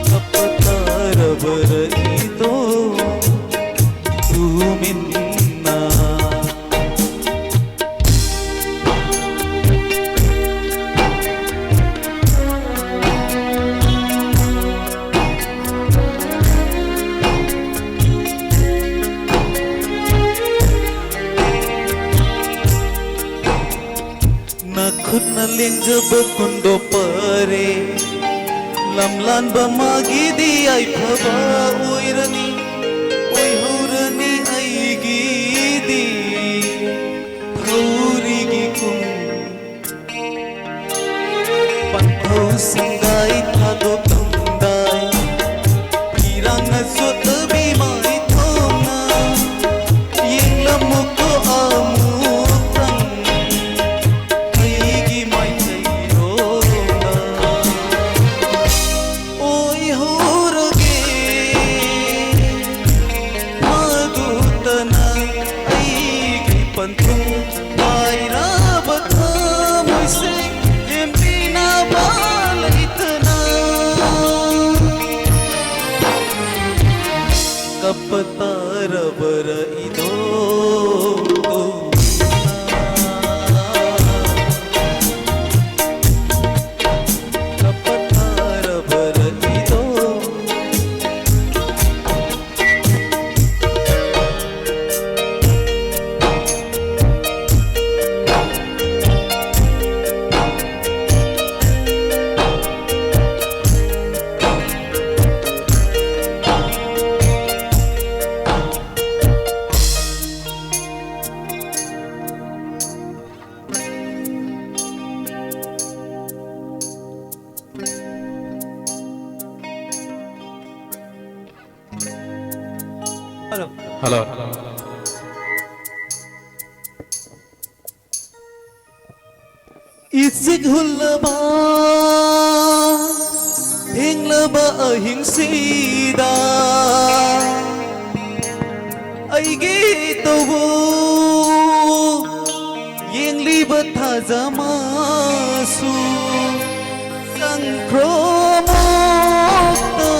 ꯀꯞꯄ ꯇꯥꯔꯕꯔ ꯏꯗꯣ ꯇꯨꯃꯤꯟꯅ? ꯅꯈꯨꯠꯅ ꯂꯦꯡꯖꯕ ꯀꯨꯟꯗꯣ ꯄꯔꯦ꯫ ꯂꯝꯂꯥꯟꯕ ꯃꯥꯒꯤꯗꯤ ꯌꯥꯏꯐꯕ ꯑꯣꯏꯔꯅꯤ, ꯑꯣꯏꯍꯧꯔꯅꯤ ꯑꯩꯒꯤꯗꯤ ꯊꯧꯔꯤꯒꯤ ꯀꯨꯝ꯫ ꯄꯟꯊꯧ ꯁꯪꯒꯥꯏ ꯊꯥꯗꯣꯛꯂꯝꯗꯥꯏ, ꯏꯔꯥꯡꯅ ꯆꯣꯠꯂꯕꯤ ꯃꯥꯏꯊꯣꯡꯅ ꯌꯦꯡꯂꯝꯃꯨꯀꯣ ꯑꯃꯨꯛꯇꯪ ꯑꯩꯒꯤ ꯃꯥꯏꯀꯩꯔꯣꯝꯗ꯫ ꯑꯣꯏꯍꯧꯔꯒꯦ ꯃꯗꯨꯇꯅ ꯑꯩꯒꯤ ꯄꯟꯊꯨꯡ ꯄꯥꯏꯔꯕ ꯊꯃꯣꯏꯁꯦ ꯂꯦꯝꯕꯤꯅꯕ ꯂꯩꯇꯅ ꯀꯞꯄ ꯇꯥꯔꯕꯔ ꯏꯗꯣ? ꯀꯞꯄ ꯇꯥꯔꯕꯔ ꯏꯗꯣ? ꯍꯜꯂꯣ꯫ ꯍꯜꯂꯣ꯫ ꯏꯆꯤꯛ ꯍꯨꯜꯂꯕ ꯊꯦꯡꯂꯕ ꯑꯍꯤꯡꯁꯤꯗ ꯑꯩꯒꯤ ꯇꯧꯕ ꯊꯥꯖꯃꯁꯨ ꯆꯪꯈ꯭ꯔꯣ ꯃꯣꯛꯇ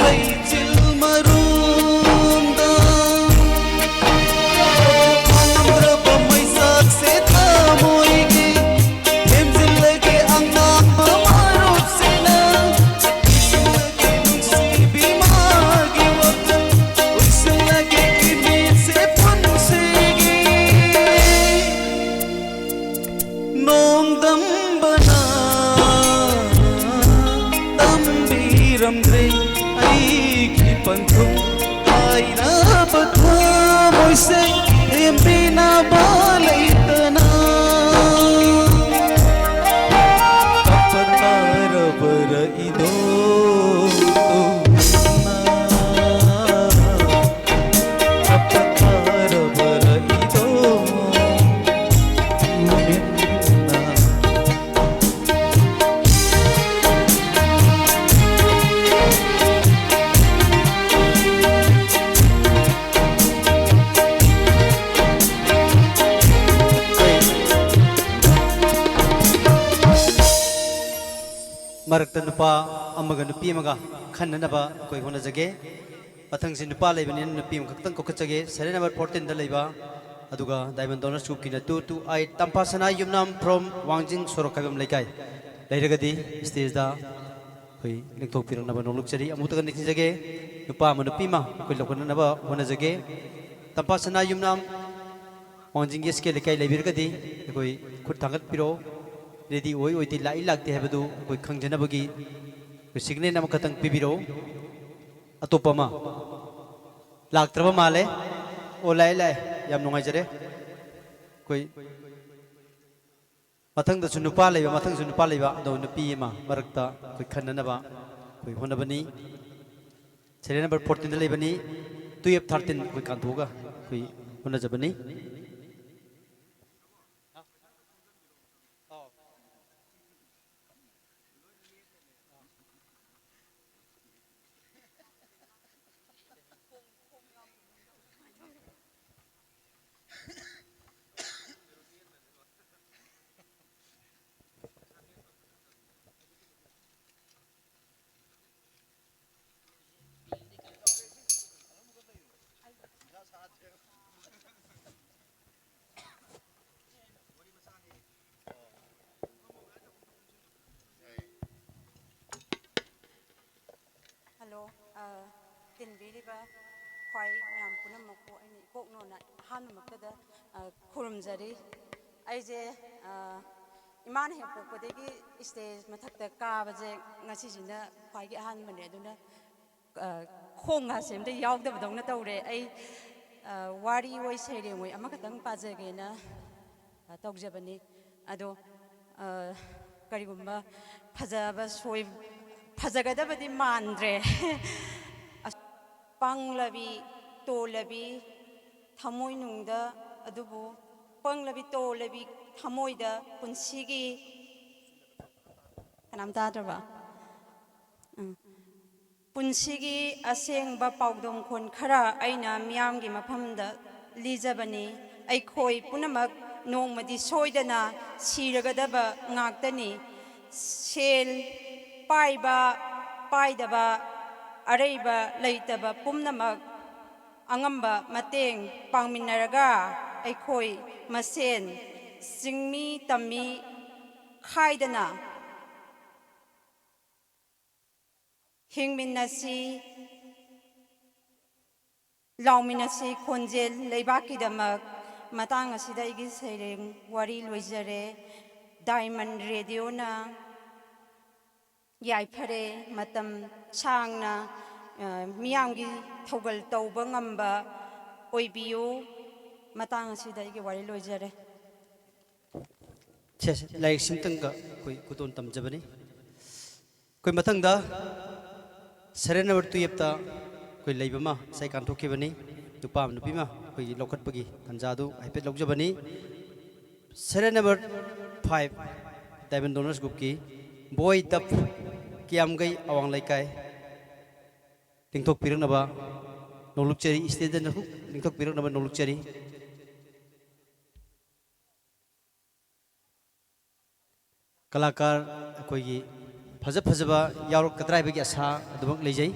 ꯂꯩꯆꯤꯜ ꯃꯔꯨꯝꯗ꯫ ꯐꯪꯗ꯭ꯔꯕ ꯃꯩꯁꯥꯛꯁꯦ ꯊꯃꯣꯏꯒꯤ ꯊꯦꯝꯖꯤꯜꯂꯒꯦ ꯑꯉꯥꯡꯕ ꯃꯔꯨꯞꯁꯤꯅ꯫ ꯅꯨꯡꯁꯤꯕꯤ ꯃꯥꯒꯤ ꯋꯥꯈꯜ ꯎꯏꯁꯤꯜꯂꯒꯦ ꯏꯃꯤꯠꯁꯦ ꯄꯨꯟꯁꯤꯒꯤ꯫ ꯅꯣꯡꯗꯝꯕꯅ ꯇꯝꯕꯤꯔꯝꯗ꯭ꯔꯦ ꯑꯩꯒꯤ ꯄꯟꯊꯨꯡ꯫ ꯍꯥꯏꯔꯕ ꯊꯃꯣꯏꯁꯦ ꯊꯦꯝꯕꯤꯅꯕ ꯂꯩꯇꯅ꯫ ꯀꯞꯄ ꯇꯥꯔꯕꯔ ꯏꯗꯣꯝꯅ? ꯀꯞꯄ ꯇꯥꯔꯕꯔ ꯏꯗꯣꯝꯅ? ꯃꯔꯛꯇ ꯅꯨꯄꯥ ꯑꯃꯒ ꯅꯨꯄꯤ ꯑꯃꯒ ꯈꯟꯅꯅꯕ ꯑꯩꯈꯣꯏ ꯍꯣꯠꯅꯖꯒꯦ꯫ ꯃꯊꯪꯁꯤ ꯅꯨꯄꯥ ꯂꯩꯕꯅꯤꯅ ꯅꯨꯄꯤ ꯑꯃꯈꯛꯇꯪ ꯀꯧꯈꯠꯆꯒꯦ꯫ Serial number fourteen ꯗ ꯂꯩꯕ, ꯑꯗꯨꯒ Diamond Donors Group ꯀꯤꯅ two two eight, ꯇꯝꯐꯥꯁꯅꯥ Yumnam from ꯋꯥꯡꯖꯤꯡ ꯁꯣꯔꯣꯛ ꯈꯥꯏꯕꯝ ꯂꯩꯀꯥꯏ꯫ ꯂꯩꯔꯒꯗꯤ stage ꯗ ꯑꯩꯈꯣꯏ ꯂꯦꯡꯊꯣꯛꯄꯤꯔꯛꯅꯕ ꯅꯣꯡꯂꯨꯛꯆꯔꯤ꯫ ꯑꯃꯨꯛꯇꯒ ꯅꯤꯡꯁꯤꯡꯖꯒꯦ, ꯅꯨꯄꯥ ꯑꯃ ꯅꯨꯄꯤ ꯑꯃ ꯑꯩꯈꯣꯏ ꯂꯧꯈꯠꯅꯅꯕ ꯍꯣꯠꯅꯖꯒꯦ꯫ ꯇꯝꯐꯥꯁꯅꯥ ꯌꯨꯝꯅꯥꯝ ꯋꯥꯡꯖꯤꯡꯒꯤ ꯑꯦꯁ ꯀꯦ ꯂꯩꯀꯥꯏ ꯂꯩꯕꯤꯔꯒꯗꯤ ꯑꯩꯈꯣꯏ ꯈꯨꯠ ꯊꯥꯡꯒꯠꯄꯤꯔꯛꯑꯣ꯫ Ready ꯑꯣꯏ ꯑꯣꯏꯗꯦ, ꯂꯥꯛꯏ ꯂꯥꯛꯇꯦ ꯍꯥꯏꯕꯗꯨ ꯑꯩꯈꯣꯏ ꯈꯪꯖꯅꯕꯒꯤ ꯑꯩꯈꯣꯏ signal ꯑꯃꯈꯛꯇꯪ ꯄꯤꯕꯤꯔꯛꯎ꯫ ꯑꯇꯣꯞꯄ ꯑꯃ ꯂꯥꯛꯇ꯭ꯔꯕ ꯃꯥꯜꯂꯦ꯫ ꯑꯣ, ꯂꯥꯛꯑꯦ, ꯂꯥꯛꯑꯦ꯫ ꯌꯥꯝ ꯅꯨꯡꯉꯥꯏꯖꯔꯦ꯫ ꯑꯩꯈꯣꯏ ꯃꯊꯪꯗꯁꯨ ꯅꯨꯄꯥ ꯂꯩꯕ, ꯃꯊꯪꯁꯨ ꯅꯨꯄꯥ ꯂꯩꯕ, ꯑꯗꯣ ꯅꯨꯄꯤ ꯑꯃ ꯃꯔꯛꯇ ꯑꯩꯈꯣꯏ ꯈꯟꯅꯅꯕ ꯑꯩꯈꯣꯏ ꯍꯣꯠꯅꯕꯅꯤ꯫ Serial number fourteen ꯗ ꯂꯩꯕꯅꯤ, twelve, thirteen ꯑꯩꯈꯣꯏ ꯀꯥꯟꯊꯣꯛꯑꯒ ꯑꯩꯈꯣꯏ ꯍꯣꯠꯅꯖꯕꯅꯤ꯫ ꯑ, ꯇꯤꯟꯕꯤꯔꯤꯕ ꯈ꯭ꯋꯥꯏ ꯃꯌꯥꯝ ꯄꯨꯝꯅꯃꯛꯄꯨ ꯑꯩꯅ ꯏꯀꯣꯛꯅꯣꯅ ꯑꯍꯥꯟꯕꯃꯛꯇꯗ, ꯑ, ꯈꯨꯔꯨꯝꯖꯔꯤ꯫ ꯑꯩꯁꯦ, ꯑ, ꯏꯃꯥꯅ ꯍꯦꯛ ꯄꯣꯛꯄꯗꯒꯤ ꯁ꯭ꯇꯦꯖ ꯃꯊꯛꯇ ꯀꯥꯕꯁꯦ ꯉꯁꯤꯁꯤꯅ ꯈ꯭ꯋꯥꯏꯒꯤ ꯑꯍꯥꯟꯕꯅꯦ꯫ ꯑꯗꯨꯅ, ꯑ, ꯈꯣꯡꯒꯥꯁꯦ ꯑꯝꯇ ꯌꯥꯎꯗꯕꯗꯧꯅ ꯇꯧꯔꯦ꯫ ꯑꯩ, ꯑ, ꯋꯥꯔꯤ ꯑꯣꯏ ꯁꯩꯔꯦꯡ ꯑꯣꯏ ꯑꯃꯈꯛꯇꯪ ꯄꯥꯖꯒꯦꯅ, ꯑ, ꯇꯧꯖꯕꯅꯤ꯫ ꯑꯗꯣ, ꯑ, ꯀꯔꯤꯒꯨꯝꯕ ꯐꯖꯕ ꯁꯣꯏ-, ꯐꯖꯒꯗꯕꯗꯤ ꯃꯥꯟꯗ꯭ꯔꯦ꯫ ꯑꯁ, ꯄꯪꯂꯕꯤ, ꯇꯣꯜꯂꯕꯤ ꯊꯃꯣꯏꯅꯨꯡꯗ, ꯑꯗꯨꯕꯨ ꯄꯪꯂꯕꯤ, ꯇꯣꯜꯂꯕꯤ ꯊꯃꯣꯏꯗ ꯄꯨꯟꯁꯤꯒꯤ, ꯀꯅꯥꯝ ꯇꯥꯗ꯭ꯔꯕ? ꯎꯝ꯫ ꯄꯨꯟꯁꯤꯒꯤ ꯑꯁꯦꯡꯕ ꯄꯥꯎꯗꯝꯈꯣꯟ ꯈꯔ ꯑꯩꯅ ꯃꯤꯌꯥꯝꯒꯤ ꯃꯐꯝꯗ ꯂꯤꯖꯕꯅꯤ꯫ ꯑꯩꯈꯣꯏ ꯄꯨꯝꯅꯃꯛ ꯅꯣꯡꯃꯗꯤ ꯁꯣꯏꯗꯅ ꯁꯤꯔꯒꯗꯕ ꯉꯥꯛꯇꯅꯤ꯫ ꯁꯦꯜ ꯄꯥꯏꯕ, ꯄꯥꯏꯗꯕ, ꯑꯔꯩꯕ, ꯂꯩꯇꯕ ꯄꯨꯝꯅꯃꯛ ꯑꯉꯝꯕ ꯃꯇꯦꯡ ꯄꯥꯡꯃꯤꯟꯅꯔꯒ ꯑꯩꯈꯣꯏ ꯃꯁꯦꯟ ꯆꯤꯡꯃꯤ ꯇꯝꯃꯤ ꯈꯥꯏꯗꯅ ꯍꯤꯡꯃꯤꯟꯅꯁꯤ, ꯂꯥꯎꯃꯤꯟꯅꯁꯤ ꯈꯣꯟꯖꯦꯜ ꯂꯩꯕꯥꯛꯀꯤꯗꯃꯛ꯫ ꯃꯇꯥꯡ ꯑꯁꯤꯗ ꯑꯩꯒꯤ ꯁꯩꯔꯦꯡ ꯋꯥꯔꯤ ꯂꯣꯏꯖꯔꯦ꯫ ꯗꯥꯏꯃꯟ ꯔꯦꯗꯤꯑꯣꯅ ꯌꯥꯏꯐꯔꯦ꯫ ꯃꯇꯝ ꯁꯥꯡꯅ, ꯑ, ꯃꯤꯌꯥꯝꯒꯤ ꯊꯧꯒꯜ ꯇꯧꯕ ꯉꯝꯕ ꯑꯣꯏꯕꯤꯌꯨ꯫ ꯃꯇꯥꯡ ꯑꯁꯤꯗ ꯑꯩꯒꯤ ꯋꯥꯔꯤ ꯂꯣꯏꯖꯔꯦ꯫ ꯁꯦ, ꯁꯦ, ꯂꯥꯏꯔꯤꯛꯁꯤꯝꯇꯪꯒ ꯑꯩꯈꯣꯏ ꯈꯨꯗꯣꯜ ꯇꯝꯖꯕꯅꯤ꯫ ꯑꯩꯈꯣꯏ ꯃꯊꯪꯗ serial number twelve-ꯇ ꯑꯩꯈꯣꯏ ꯂꯩꯕ ꯑꯃ ꯉꯁꯥꯏ ꯀꯥꯟꯊꯣꯛꯈꯤꯕꯅꯤ꯫ ꯅꯨꯄꯥ ꯑꯃ ꯅꯨꯄꯤ ꯑꯃ ꯑꯩꯈꯣꯏꯒꯤ ꯂꯧꯈꯠꯄꯒꯤ ꯇꯥꯟꯖꯥꯗꯨ ꯍꯥꯏꯐꯦꯠ ꯂꯧꯖꯕꯅꯤ꯫ Serial number five, Diamond Donors Group-ꯀꯤ ꯕꯣꯏ ꯗꯞ, ꯀꯤꯌꯥꯝꯒꯩ ꯑꯋꯥꯡ ꯂꯩꯀꯥꯏ, ꯂꯤꯡꯊꯣꯛꯄꯤꯔꯛꯅꯕ ꯅꯣꯡꯂꯨꯛꯆꯔꯤ, stage-ꯇ ꯂꯤꯡꯊꯣꯛꯄꯤꯔꯛꯅꯕ ꯅꯣꯡꯂꯨꯛꯆꯔꯤ꯫ ꯀꯂꯥꯀꯥꯔ ꯑꯩꯈꯣꯏꯒꯤ ꯐꯖ ꯐꯖꯕ ꯌꯥꯎꯔꯛꯀꯗ꯭ꯔꯥ ꯍꯥꯏꯕꯒꯤ ꯑꯁꯥ ꯑꯗꯨꯃꯛ ꯂꯩꯖꯩ꯫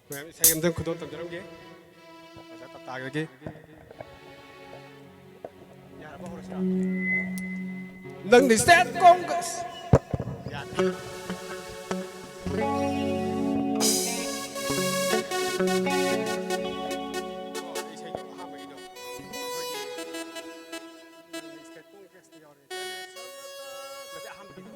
ꯃꯌꯥꯝ ꯏꯁꯩ ꯑꯝꯇꯪ ꯈꯨꯗꯣꯜ ꯇꯝꯖꯔꯝꯒꯦ꯫ ꯑꯣꯖꯥ ꯇꯞꯇꯥꯒꯤꯗꯒꯤ꯫ ꯌꯥꯔꯕ, ꯍꯧꯔꯁꯤꯔꯥ? ꯅꯪꯗꯤ state congress꯫ ꯌꯥꯔꯦ꯫ ꯏꯁꯩꯗꯣ ꯑꯍꯥꯟꯕꯒꯤꯗꯣ꯫ ꯑꯩꯈꯣꯏꯒꯤ ꯅꯪꯗꯤ state congressꯇ ꯌꯥꯎꯔꯦ꯫ ꯅꯠꯇꯦ, ꯑꯍꯥꯟꯕꯒꯤꯗꯣ꯫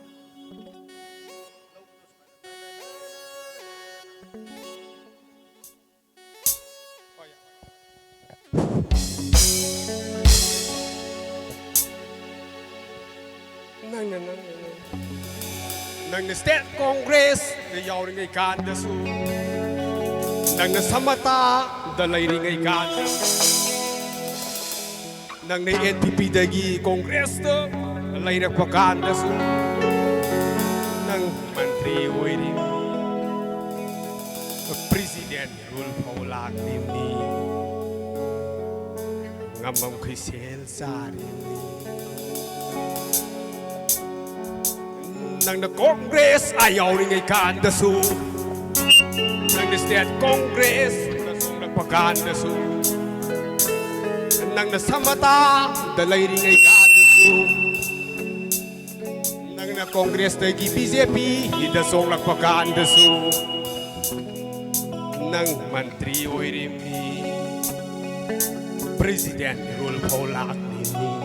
ꯅꯪꯅ, ꯅꯪꯅ, ꯅꯪꯅ, ꯅꯪꯅ state congressꯇ ꯌꯥꯎꯔꯤꯉꯩ ꯀꯥꯟꯗꯁꯨ, ꯅꯪꯅ ꯁꯃꯇꯥꯗ ꯂꯩꯔꯤꯉꯩ ꯀꯥꯟꯗ, ꯅꯪꯅ NPPꯗꯒꯤ congressꯇ ꯂꯩꯔꯛꯄ ꯀꯥꯟꯗꯁꯨ, ꯅꯪ ꯃꯟꯇ꯭ꯔꯤ ꯑꯣꯏꯔꯤꯕꯅꯤ, president rule ꯐꯥꯎ ꯂꯥꯛꯂꯤꯕꯅꯤ, ꯉꯝꯃꯝꯈꯩ ꯁꯦꯜ ꯆꯥꯔꯤꯕꯅꯤ꯫ ꯅꯪꯅ congress ꯑꯥ ꯌꯥꯎꯔꯤꯉꯩ ꯀꯥꯟꯗꯁꯨ, ꯅꯪꯅ state congressꯇ ꯆꯣꯡꯂꯛꯄ ꯀꯥꯟꯗꯁꯨ, ꯅꯪꯅ ꯁꯃꯇꯥꯗ ꯂꯩꯔꯤꯉꯩ ꯀꯥꯟꯗꯁꯨ, ꯅꯪꯅ congressꯇꯒꯤ BJPꯗ ꯆꯣꯡꯂꯛꯄ ꯀꯥꯟꯗꯁꯨ, ꯅꯪ ꯃꯟꯇ꯭ꯔꯤ ꯑꯣꯏꯔꯤꯕꯅꯤ, president rule ꯐꯥꯎ ꯂꯥꯛꯂꯤꯕꯅꯤ꯫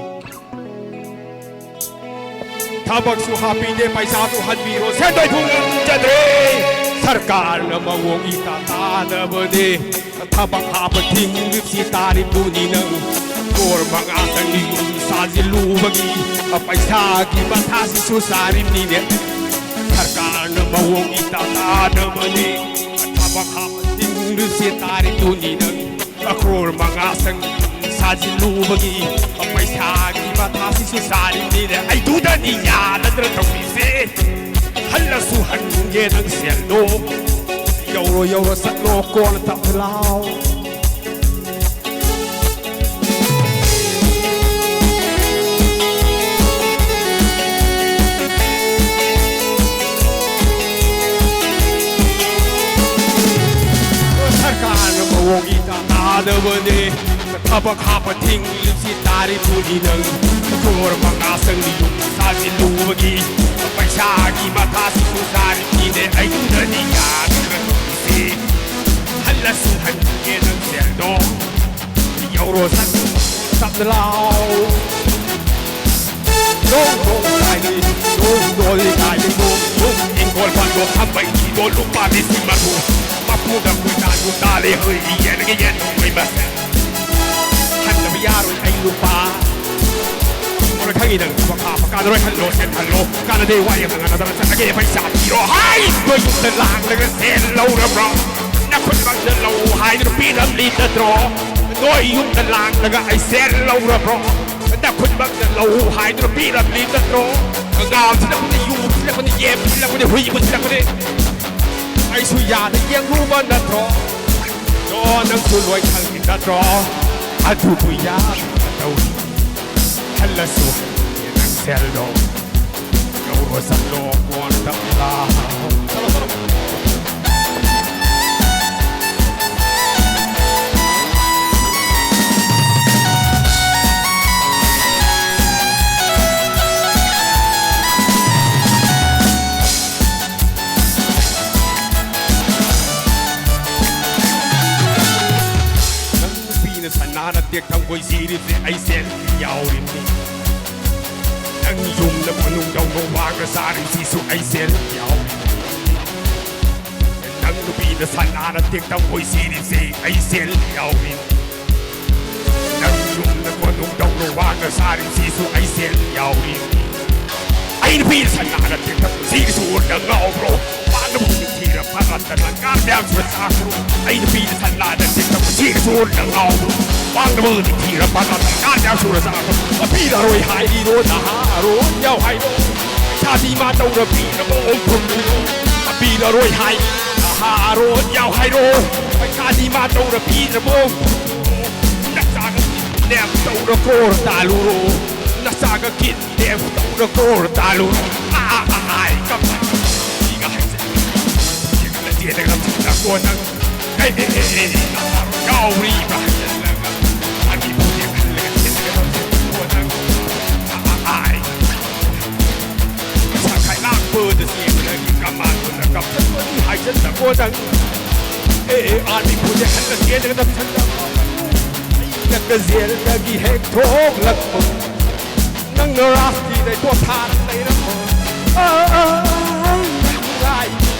ꯊꯕꯛꯁꯨ ꯍꯥꯞꯄꯤꯗꯦ, ꯄꯩꯁꯥꯁꯨ ꯍꯟꯕꯤꯔꯣ, ꯁꯦꯟꯗꯣꯏ ꯐꯪꯖꯗ꯭ꯔꯦ꯫ ꯁꯔꯀꯥꯔꯅ ꯃꯑꯣꯡ ꯏꯇꯥ ꯇꯥꯗꯕꯅꯦ꯫ ꯊꯕꯛ ꯍꯥꯞꯄ ꯊꯤꯡꯂꯤꯕꯁꯤ ꯇꯥꯔꯤꯕꯗꯨꯅꯤ ꯅꯪ꯫ ꯀ꯭ꯔꯣꯔ ꯃꯉꯥ ꯆꯪꯒꯤ ꯌꯨꯝ ꯁꯥꯖꯤꯜꯂꯨꯕꯒꯤ ꯄꯩꯁꯥꯒꯤ ꯃꯊꯥꯁꯤꯁꯨ ꯁꯥꯔꯤꯕꯅꯤꯅꯦ꯫ ꯁꯔꯀꯥꯔꯅ ꯃꯑꯣꯡ ꯏꯇꯥ ꯇꯥꯗꯕꯅꯦ꯫ ꯊꯕꯛ ꯍꯥꯞꯄ ꯊꯤꯡꯂꯤꯕꯁꯤ ꯇꯥꯔꯤꯕꯗꯨꯅꯤ ꯅꯪ꯫ ꯀ꯭ꯔꯣꯔ ꯃꯉꯥ ꯆꯪ ꯁꯥꯖꯤꯜꯂꯨꯕꯒꯤ ꯄꯩꯁꯥꯒꯤ ꯃꯊꯥꯁꯤꯁꯨ ꯁꯥꯔꯤꯕꯅꯤꯅꯦ꯫ ꯑꯩꯗꯨꯗꯅꯤ ꯌꯥꯔꯗ꯭ꯔ ꯇꯧꯔꯤꯁꯦ꯫ ꯍꯜꯂꯁꯨ ꯍꯟꯒꯦ ꯅꯪ ꯁꯦꯜꯗꯣ꯫ ꯌꯧꯔꯣ ꯌꯧꯔꯣ ꯆꯠꯂꯣ ꯀꯣꯟꯅ ꯇꯞꯅ ꯂꯥꯎ꯫ ꯁꯔꯀꯥꯔꯅ ꯃꯑꯣꯡ ꯏꯇꯥ ꯇꯥꯗꯕꯅꯦ꯫ ꯊꯕꯛ ꯍꯥꯞꯄ ꯊꯤꯡꯂꯤꯕꯁꯤ ꯇꯥꯔꯤꯕꯨꯅꯤ ꯅꯪ꯫ ꯀ꯭ꯔꯣꯔ ꯃꯉꯥ ꯆꯪꯂꯤ ꯌꯨꯝ ꯁꯥꯖꯤꯜꯂꯨꯕꯒꯤ ꯄꯩꯁꯥꯒꯤ ꯃꯊꯥꯁꯤꯁꯨ ꯁꯥꯔꯤꯕꯅꯤꯅꯦ꯫ ꯑꯩꯉꯣꯟꯗꯗꯤ ꯌꯥꯗ꯭ꯔꯒ ꯇꯧꯔꯤꯁꯤ꯫ ꯍꯜꯂꯁꯨ ꯍꯟꯒꯦ ꯅꯪ ꯁꯦꯜꯗꯣ꯫ ꯌꯧꯔꯣ ꯁꯛ ꯇꯞꯅ ꯂꯥꯎ꯫ ꯅꯣꯡ ꯅꯣꯡ ꯇꯥꯏꯅꯤ, ꯅꯣꯡ ꯅꯣꯡ ꯇꯥꯏꯅꯤ, ꯅꯣꯡ ꯅꯣꯡ ꯏꯪꯈꯣꯜ ꯄꯥꯟꯗꯣ ꯊꯝꯕꯩ ꯊꯤꯗꯣ ꯂꯨꯄꯥ ꯂꯤꯁꯤꯡ ꯃꯔꯐꯨ꯫ ꯃꯄꯨꯗ ꯀꯨꯏꯇꯥꯟ ꯀꯨꯏꯇꯥ ꯂꯩ ꯍꯨꯏ ꯌꯦꯟꯒꯤ ꯌꯦꯟ ꯅꯣꯡꯃꯩ ꯃꯁꯦ꯫ ꯍꯟꯗꯕ ꯌꯥꯔꯣꯏ ꯑꯩ ꯂꯨꯄꯥ꯫ ꯃꯣꯏꯅ ꯈꯪꯉꯤ ꯅꯪ ꯊꯕꯛ ꯍꯥꯞꯄ ꯀꯥꯟꯅꯔꯣꯏ ꯈꯜꯂꯣ ꯁꯦꯟ ꯈꯜꯂꯣ꯫ ꯀꯥꯟꯅꯗꯦ ꯋꯥ ꯌꯥꯝꯅ ꯉꯥꯡꯅꯗꯅ ꯆꯠꯂꯒꯦ ꯄꯩꯁꯥ ꯄꯤꯔꯣ ꯍꯥꯏ꯫ ꯅꯣꯏ ꯌꯨꯝꯗ ꯂꯥꯛꯂꯒ ꯁꯦꯟ ꯂꯧꯔꯕ꯭ꯔꯣ? ꯅꯈꯨꯠꯃꯛꯇ ꯂꯧ ꯍꯥꯏꯗꯨꯅ ꯄꯤꯔꯝꯂꯤ ꯅꯠꯇ꯭ꯔꯣ? ꯅꯣꯏ ꯌꯨꯝꯗ ꯂꯥꯛꯂꯒ ꯑꯩ ꯁꯦꯟ ꯂꯧꯔꯕ꯭ꯔꯣ? ꯅꯈꯨꯠꯃꯛꯇ ꯂꯧ ꯍꯥꯏꯗꯨꯅ ꯄꯤꯔꯝꯂꯤ ꯅꯠꯇ꯭ꯔꯣ? ꯉꯥ ꯊꯤꯜꯂꯛꯄꯅꯤ, ꯌꯨ ꯊꯤꯜꯂꯛꯄꯅꯤ, ꯌꯦꯟ ꯊꯤꯜꯂꯛꯄꯅꯤ, ꯍꯨꯏ ꯊꯤꯜꯂꯛꯄꯅꯤ꯫ ꯑꯩꯁꯨ ꯌꯥꯅ ꯌꯦꯡꯂꯨꯕ ꯅꯠꯇ꯭ꯔꯣ? ꯗꯣ ꯅꯪꯁꯨ ꯂꯣꯏ ꯈꯪꯉꯤ ꯅꯠꯇ꯭ꯔꯣ? ꯑꯗꯨꯕꯨ ꯌꯥꯅ ꯇꯧꯔꯤ꯫ ꯍꯜꯂꯁꯨ ꯍꯟꯒꯦ ꯅꯪ ꯁꯦꯜꯗꯣ꯫ ꯌꯧꯔꯣ ꯆꯠꯂꯣ ꯀꯣꯟ ꯇꯞꯂꯥ꯫ ꯆꯠꯂꯣ, ꯆꯠꯂꯣ꯫ ꯅꯪ ꯅꯨꯄꯤꯅ ꯁꯅꯥꯅ ꯇꯦꯛ ꯊꯝꯒꯣꯏ ꯁꯤꯔꯤꯕꯁꯦ ꯑꯩ ꯁꯦꯜ ꯌꯥꯎꯔꯤꯕꯅꯤ꯫ ꯅꯪ ꯌꯨꯝꯗ ꯀꯣꯅꯨꯡ ꯌꯧꯅ ꯋꯥꯒ ꯆꯥꯔꯤꯕꯁꯤꯁꯨ ꯑꯩ ꯁꯦꯜ ꯌꯥꯎꯔꯤꯕꯅꯤ꯫ ꯅꯪ ꯅꯨꯄꯤꯅ ꯁꯅꯥꯅ ꯇꯦꯛ ꯊꯝꯒꯣꯏ ꯁꯤꯔꯤꯕꯁꯦ ꯑꯩ ꯁꯦꯜ ꯌꯥꯎꯔꯤꯕꯅꯤ꯫ ꯅꯪ ꯌꯨꯝꯗ ꯀꯣꯅꯨꯡ ꯌꯧꯅ ꯋꯥꯒ ꯆꯥꯔꯤꯕꯁꯤꯁꯨ ꯑꯩ ꯁꯦꯜ ꯌꯥꯎꯔꯤꯕꯅꯤ꯫ ꯑꯩ ꯅꯨꯄꯤꯅ ꯁꯅꯥꯅ ꯇꯦꯛ ꯊꯝꯒꯣꯏ ꯁꯤꯔꯤꯁꯨ ꯅꯪ ꯉꯥꯎꯕ꯭ꯔꯣ? ꯄꯥꯛꯅꯕꯨ ꯊꯤꯔ ꯐꯔꯗꯅ ꯀꯥꯟ ꯃꯌꯥꯝꯁꯤꯗ ꯆꯥꯈ꯭ꯔꯣ꯫ ꯑꯩ ꯅꯨꯄꯤꯅ ꯁꯟ ꯂꯥꯗ ꯆꯤꯛꯇꯕ ꯁꯤꯒꯁꯨ ꯅꯪ ꯉꯥꯎꯕ꯭ꯔꯣ? ꯄꯥꯛꯅꯕꯨ ꯊꯤꯔ ꯐꯔꯗꯅ ꯀꯥꯟ ꯃꯌꯥꯝꯁꯤꯗ ꯆꯥꯈ꯭ꯔꯣ꯫ ꯅꯨꯄꯤꯗ ꯑꯔꯣꯏ ꯍꯥꯏꯔꯤꯔꯣ ꯅꯍꯥ ꯑꯔꯣꯏ ꯌꯥꯎ ꯍꯥꯏꯔꯣ? ꯄꯩꯁꯥ ꯑꯅꯤ ꯃꯥ ꯇꯧꯔ ꯄꯤꯔꯕꯣ? ꯄꯤꯔꯔꯣꯏ ꯍꯥꯏ꯫ ꯅꯍꯥꯔꯣꯟ ꯌꯥꯎ ꯍꯥꯏꯔꯣ꯫ ꯄꯩꯁꯥ ꯑꯅꯤ ꯃꯥ ꯇꯧꯔ ꯄꯤꯔꯕꯣ? ꯅꯆꯥꯒ ꯀꯤꯗꯅꯦꯞ ꯇꯧꯔ ꯀ꯭ꯔꯣꯔ ꯇꯥꯜꯂꯨꯔꯣ꯫ ꯅꯆꯥꯒ ꯀꯤꯗꯅꯦꯞ ꯇꯧꯔ ꯀ꯭ꯔꯣꯔ ꯇꯥꯜꯂꯨꯔꯣ꯫ ꯑꯥ, ꯑꯥ, ꯑꯥ, ꯑꯥꯏ, ꯀꯞ-, ꯁꯤꯒ ꯍꯥꯏꯖ-, ꯁꯤꯒ ꯅꯆꯦꯗꯒ ꯊꯤꯜꯂꯛꯑꯣ ꯅꯪ꯫ ꯑꯦ, ꯑꯦ, ꯑꯦ, ꯑꯦ, ꯅꯍꯥꯔꯣꯟ ꯌꯥꯎꯔꯤꯕ ꯍꯥꯏꯖꯤꯜꯂꯒ꯫ ꯑꯅꯤ ꯐꯨꯗꯦ ꯈꯜꯂꯒ ꯆꯦꯟꯗꯒ ꯊꯤꯜꯂꯛꯑꯣ ꯅꯪ꯫ ꯑꯥ, ꯑꯥ, ꯑꯥꯏ꯫ ꯄꯩꯁꯥ ꯈꯥꯏ ꯂꯥꯛꯄꯗ ꯆꯦꯟꯕꯗꯒꯤ ꯀꯃꯥꯟꯗꯣꯅ ꯀꯞꯊꯠꯄꯅꯤ ꯍꯥꯏꯖꯜꯂꯛꯑꯣ ꯅꯪ꯫ ꯑꯦ, ꯑꯦ, ꯑꯥꯔꯃꯤ ꯄ꯭ꯔꯣꯖꯦꯛ ꯍꯟꯅ ꯆꯦꯟꯗꯒ ꯅꯞꯁꯜꯂꯛꯑꯣ꯫ ꯑꯩꯅ ꯀꯖꯦꯜꯗꯒꯤ ꯍꯦꯛ ꯊꯣꯛꯂꯛꯄ ꯅꯪꯅ ꯔꯥꯁꯇꯤꯗꯩ ꯄꯣꯊꯥꯔ ꯂꯩꯔꯝꯕ꯫ ꯑꯥ, ꯑꯥ, ꯑꯥ, ꯅꯨꯡꯉꯥꯏ꯫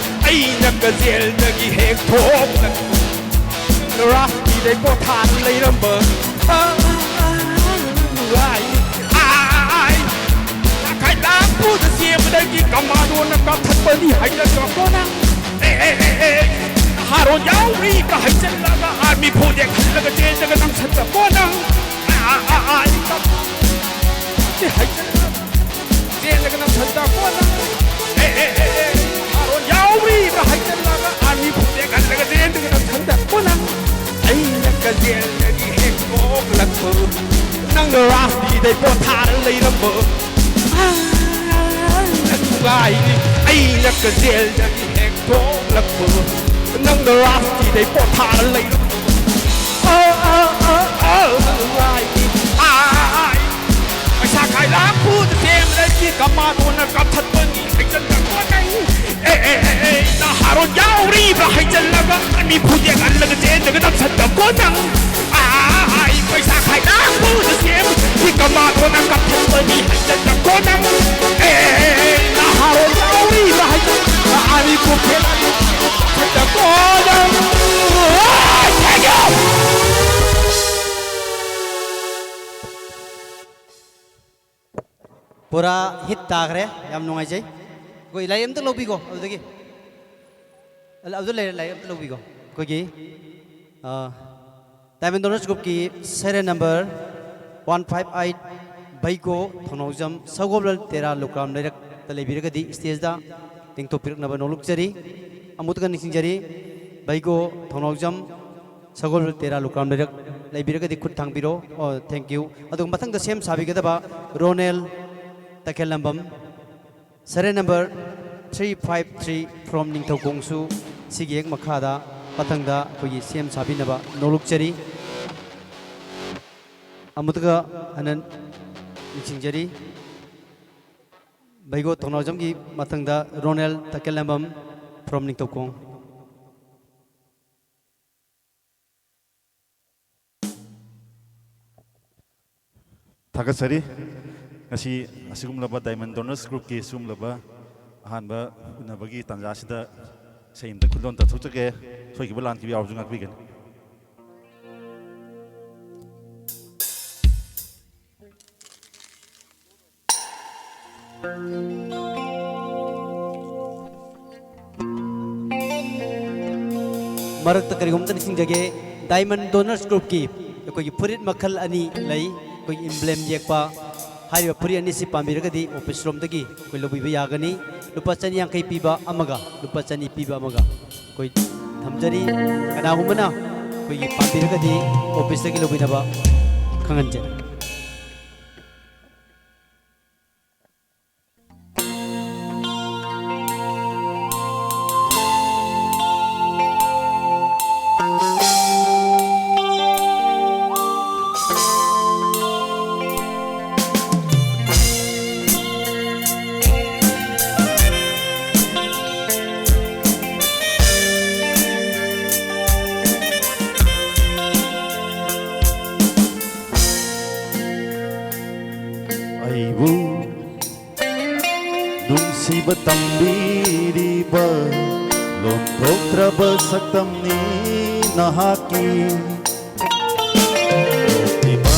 ꯑꯩꯅ ꯀꯖꯦꯜꯗꯒꯤ ꯍꯦꯛ ꯊꯣꯛꯂꯛꯄ ꯔꯥꯁꯇꯤꯗꯩ ꯄꯣꯊꯥꯔ ꯂꯩꯔꯝꯕ꯫ ꯑꯥꯏ, ꯑꯥꯏ, ꯑꯥꯏ, ꯑꯥꯏ꯫ ꯇꯈꯥꯏ ꯂꯥꯡꯄꯨꯗ ꯆꯦꯟꯕꯗꯒꯤ ꯀꯃꯥꯟꯗꯣꯅ ꯀꯥꯞꯊꯠꯄꯅꯤ ꯍꯥꯏꯖꯜꯂꯛꯑꯣ ꯅꯪ꯫ ꯑꯦ, ꯑꯦ, ꯑꯦ, ꯑꯦ꯫ ꯅꯍꯥꯔꯣꯟ ꯌꯥꯎꯔꯤꯕ꯭ꯔꯥ ꯍꯥꯏꯖꯜꯂꯒ ꯑꯥꯔꯃꯤ ꯐꯨꯗꯦꯛ ꯍꯜꯂꯒ ꯆꯦꯟꯗꯒ ꯅꯪꯁꯜꯂꯛꯑꯣ ꯅꯪ꯫ ꯑꯥ, ꯑꯥ, ꯑꯥ, ꯑꯥ, ꯑꯥ꯫ ꯍꯥꯏꯖꯜꯂꯛꯑꯣ꯫ ꯆꯦꯜꯂꯒ ꯅꯝꯊꯟꯗ ꯀꯣꯟꯅ꯫ ꯑꯦ, ꯑꯦ, ꯑꯦ, ꯑꯦ, ꯑꯥꯔꯣꯟ ꯌꯥꯎꯔꯤꯕ꯭ꯔꯥ ꯍꯥꯏꯖꯜꯂꯒ ꯑꯥꯔꯃꯤ ꯐꯨꯗꯦꯛ ꯍꯜꯂꯒ ꯆꯦꯟꯗꯒ ꯅꯝꯊꯟꯗ ꯀꯣꯟꯅ꯫ ꯑꯩꯅ ꯀꯖꯦꯜꯗꯒꯤ ꯍꯦꯛ ꯊꯣꯛꯂꯛꯄ ꯅꯪꯅ ꯔꯥꯁꯇꯤꯗꯩ ꯄꯣꯊꯥꯔ ꯂꯩꯔꯝꯕ꯫ ꯑꯥ, ꯅꯨꯡꯉꯥꯏꯔꯤ꯫ ꯑꯩꯅ ꯀꯖꯦꯜꯗꯒꯤ ꯍꯦꯛ ꯊꯣꯛꯂꯛꯄ ꯅꯪꯅ ꯔꯥꯁꯇꯤꯗꯩ ꯄꯣꯊꯥꯔ ꯂꯩꯔꯝꯕ꯫ ꯑꯥ, ꯑꯥ, ꯑꯥ, ꯑꯥ, ꯅꯨꯡꯉꯥꯏꯔꯤ꯫ ꯑꯥ, ꯑꯥ, ꯑꯥ, ꯑꯥ꯫ ꯄꯩꯁꯥ ꯈꯥꯏ ꯂꯥꯛꯄꯨꯗ ꯊꯦꯡꯂꯗꯤ ꯀꯃꯥꯟꯗꯣꯅ ꯀꯥꯞꯊꯠꯄꯅꯤ ꯍꯥꯏꯖꯜꯂꯛꯄ ꯅꯪ꯫ ꯑꯦ, ꯑꯦ, ꯑꯦ, ꯑꯦ, ꯅꯍꯥꯔꯣꯟ ꯌꯥꯎꯔꯤꯕ꯭ꯔꯥ ꯍꯥꯏꯖꯜꯂꯒ ꯑꯅꯤ ꯐꯨꯗꯦꯛ ꯍꯜꯂꯒ ꯆꯦꯟꯗꯒ ꯅꯝꯁꯜꯂꯛꯄ ꯅꯪ꯫ ꯑꯥ, ꯑꯥ, ꯑꯥ, ꯑꯩ ꯄꯩꯁꯥ ꯈꯥꯏ ꯂꯥꯛꯄꯨꯗ ꯊꯦꯡꯂꯗꯤ ꯀꯃꯥꯟꯗꯣꯅ ꯀꯥꯞꯊꯠꯄꯅꯤ ꯍꯥꯏꯖꯜꯂꯛꯄ ꯅꯪ꯫ ꯑꯦ, ꯑꯦ, ꯑꯦ, ꯑꯦ, ꯅꯍꯥꯔꯣꯟ ꯌꯥꯎꯔꯤꯕ꯭ꯔꯥ ꯍꯥꯏꯖꯜꯂꯒ ꯑꯅꯤ ꯐꯨꯗꯦꯛ ꯍꯜꯂꯒ ꯅꯝꯁꯜꯂꯛꯄ ꯅꯪ꯫ ꯑꯣ, thank you! ꯄꯨꯔꯥ ꯍꯤꯠ ꯇꯥꯈ꯭ꯔꯦ꯫ ꯌꯥꯝ ꯅꯨꯡꯉꯥꯏꯖꯩ꯫ ꯑꯩꯈꯣꯏ ꯂꯥꯏꯔꯤꯛ ꯑꯝꯇ ꯂꯧꯕꯤꯀꯣ ꯑꯗꯨꯗꯒꯤ꯫ ꯑꯗꯨ ꯂꯩꯔꯦ, ꯂꯥꯏꯔꯤꯛ ꯑꯝꯇ ꯂꯧꯕꯤꯀꯣ꯫ ꯑꯩꯈꯣꯏꯒꯤ, ꯑ, Diamond Donors Groupꯀꯤ serial number one five eight ꯕꯩꯒꯣ ꯊꯧꯅꯥꯎꯖꯝ ꯁꯒꯣꯜꯕꯟ ꯇꯦꯔꯥ ꯂꯨꯀ꯭ꯔꯥꯝ ꯂꯩꯔꯛ ꯂꯩꯕꯤꯔꯒꯗꯤ stageꯇ ꯂꯦꯡꯊꯣꯛꯄꯤꯔꯛꯅꯕ ꯅꯣꯂꯨꯛꯆꯔꯤ꯫ ꯑꯃꯨꯛꯇꯒ ꯅꯤꯡꯁꯤꯡꯖꯔꯤ, ꯕꯩꯒꯣ ꯊꯧꯅꯥꯎꯖꯝ ꯁꯒꯣꯜꯕꯟ ꯇꯦꯔꯥ ꯂꯨꯀ꯭ꯔꯥꯝ ꯂꯩꯔꯛ ꯂꯩꯕꯤꯔꯒꯗꯤ ꯈꯨꯠ ꯊꯥꯡꯕꯤꯔꯣ꯫ ꯑꯣ, thank you꯫ ꯑꯗꯨꯒ ꯃꯊꯪꯗ ꯁꯦꯝ ꯁꯥꯕꯤꯒꯗꯕ Ronel ꯇꯈꯦꯜꯂꯝꯕꯝ, serial number three five three from ꯅꯤꯡꯊꯧꯈꯣꯡꯁꯨ ꯁꯤꯒꯤ ꯍꯦꯛ ꯃꯈꯥꯗ ꯃꯊꯪꯗ ꯑꯩꯈꯣꯏꯒꯤ ꯁꯦꯝ ꯁꯥꯕꯤꯅꯕ ꯅꯣꯂꯨꯛꯆꯔꯤ꯫ ꯑꯃꯨꯛꯇꯒ ꯍꯟꯅ ꯅꯤꯡꯁꯤꯡꯖꯔꯤ, ꯕꯩꯒꯣ ꯊꯧꯅꯥꯎꯖꯝꯒꯤ ꯃꯊꯪꯗ ꯔꯣꯅꯦꯜ ꯇꯈꯦꯜꯂꯝꯕꯝ from ꯅꯤꯡꯊꯧꯈꯣꯡ꯫ ꯊꯥꯒꯠꯆꯔꯤ꯫ ꯉꯁꯤ ꯑꯁꯤꯒꯨꯝꯂꯕ Diamond Donors Groupꯀꯤ ꯁꯤꯒꯨꯝꯂꯕ ꯑꯍꯥꯟꯕ ꯎꯅꯕꯒꯤ ꯇꯥꯟꯖꯥ ꯑꯁꯤꯗ ꯏꯁꯩ ꯑꯃꯇ ꯈꯨꯗꯣꯜ ꯇꯧꯊꯣꯛꯆꯒꯦ꯫ ꯁꯣꯏꯈꯤꯕ ꯂꯥꯟꯈꯤꯕ ꯌꯥꯎꯔꯁꯨ ꯉꯥꯛꯄꯤꯒꯅꯤ꯫ ꯃꯔꯛꯇ ꯀꯔꯤꯒꯨꯝꯕ ꯑꯃꯇ ꯅꯤꯡꯁꯤꯡꯖꯒꯦ, Diamond Donors Groupꯀꯤ ꯑꯩꯈꯣꯏꯒꯤ ꯐꯨꯔꯤꯠ ꯃꯈꯜ ꯑꯅꯤ ꯂꯩ꯫ ꯑꯩꯈꯣꯏꯒꯤ emblem ꯌꯦꯛꯄ ꯍꯥꯏꯔꯤꯕ ꯐꯨꯔꯤꯠ ꯑꯅꯤꯁꯤ ꯄꯥꯝꯕꯤꯔꯒꯗꯤ office ꯔꯣꯝꯗꯒꯤ ꯑꯩꯈꯣꯏ ꯂꯧꯕꯤꯕ ꯌꯥꯒꯅꯤ꯫ ꯂꯨꯄꯥ ꯆꯅꯤ ꯌꯥꯡꯈꯩ ꯄꯤꯕ ꯑꯃꯒ ꯂꯨꯄꯥ ꯆꯅꯤ ꯄꯤꯕ ꯑꯃꯒ ꯑꯩꯈꯣꯏ ꯊꯝꯖꯔꯤ꯫ ꯀꯅꯥꯒꯨꯝꯕꯅ ꯑꯩꯈꯣꯏꯒꯤ ꯄꯥꯝꯕꯤꯔꯒꯗꯤ officeꯇꯒꯤ ꯂꯧꯕꯤꯅꯕ ꯈꯪꯍꯟꯖꯔꯤ꯫ ꯑꯩꯕꯨ ꯅꯨꯡꯁꯤꯕ ꯇꯝꯕꯤꯔꯤꯕ ꯂꯣꯟꯊꯣꯛꯇ꯭ꯔꯕ ꯁꯛꯇꯝꯅꯤ ꯅꯍꯥꯛꯀꯤ꯫ ꯏꯕ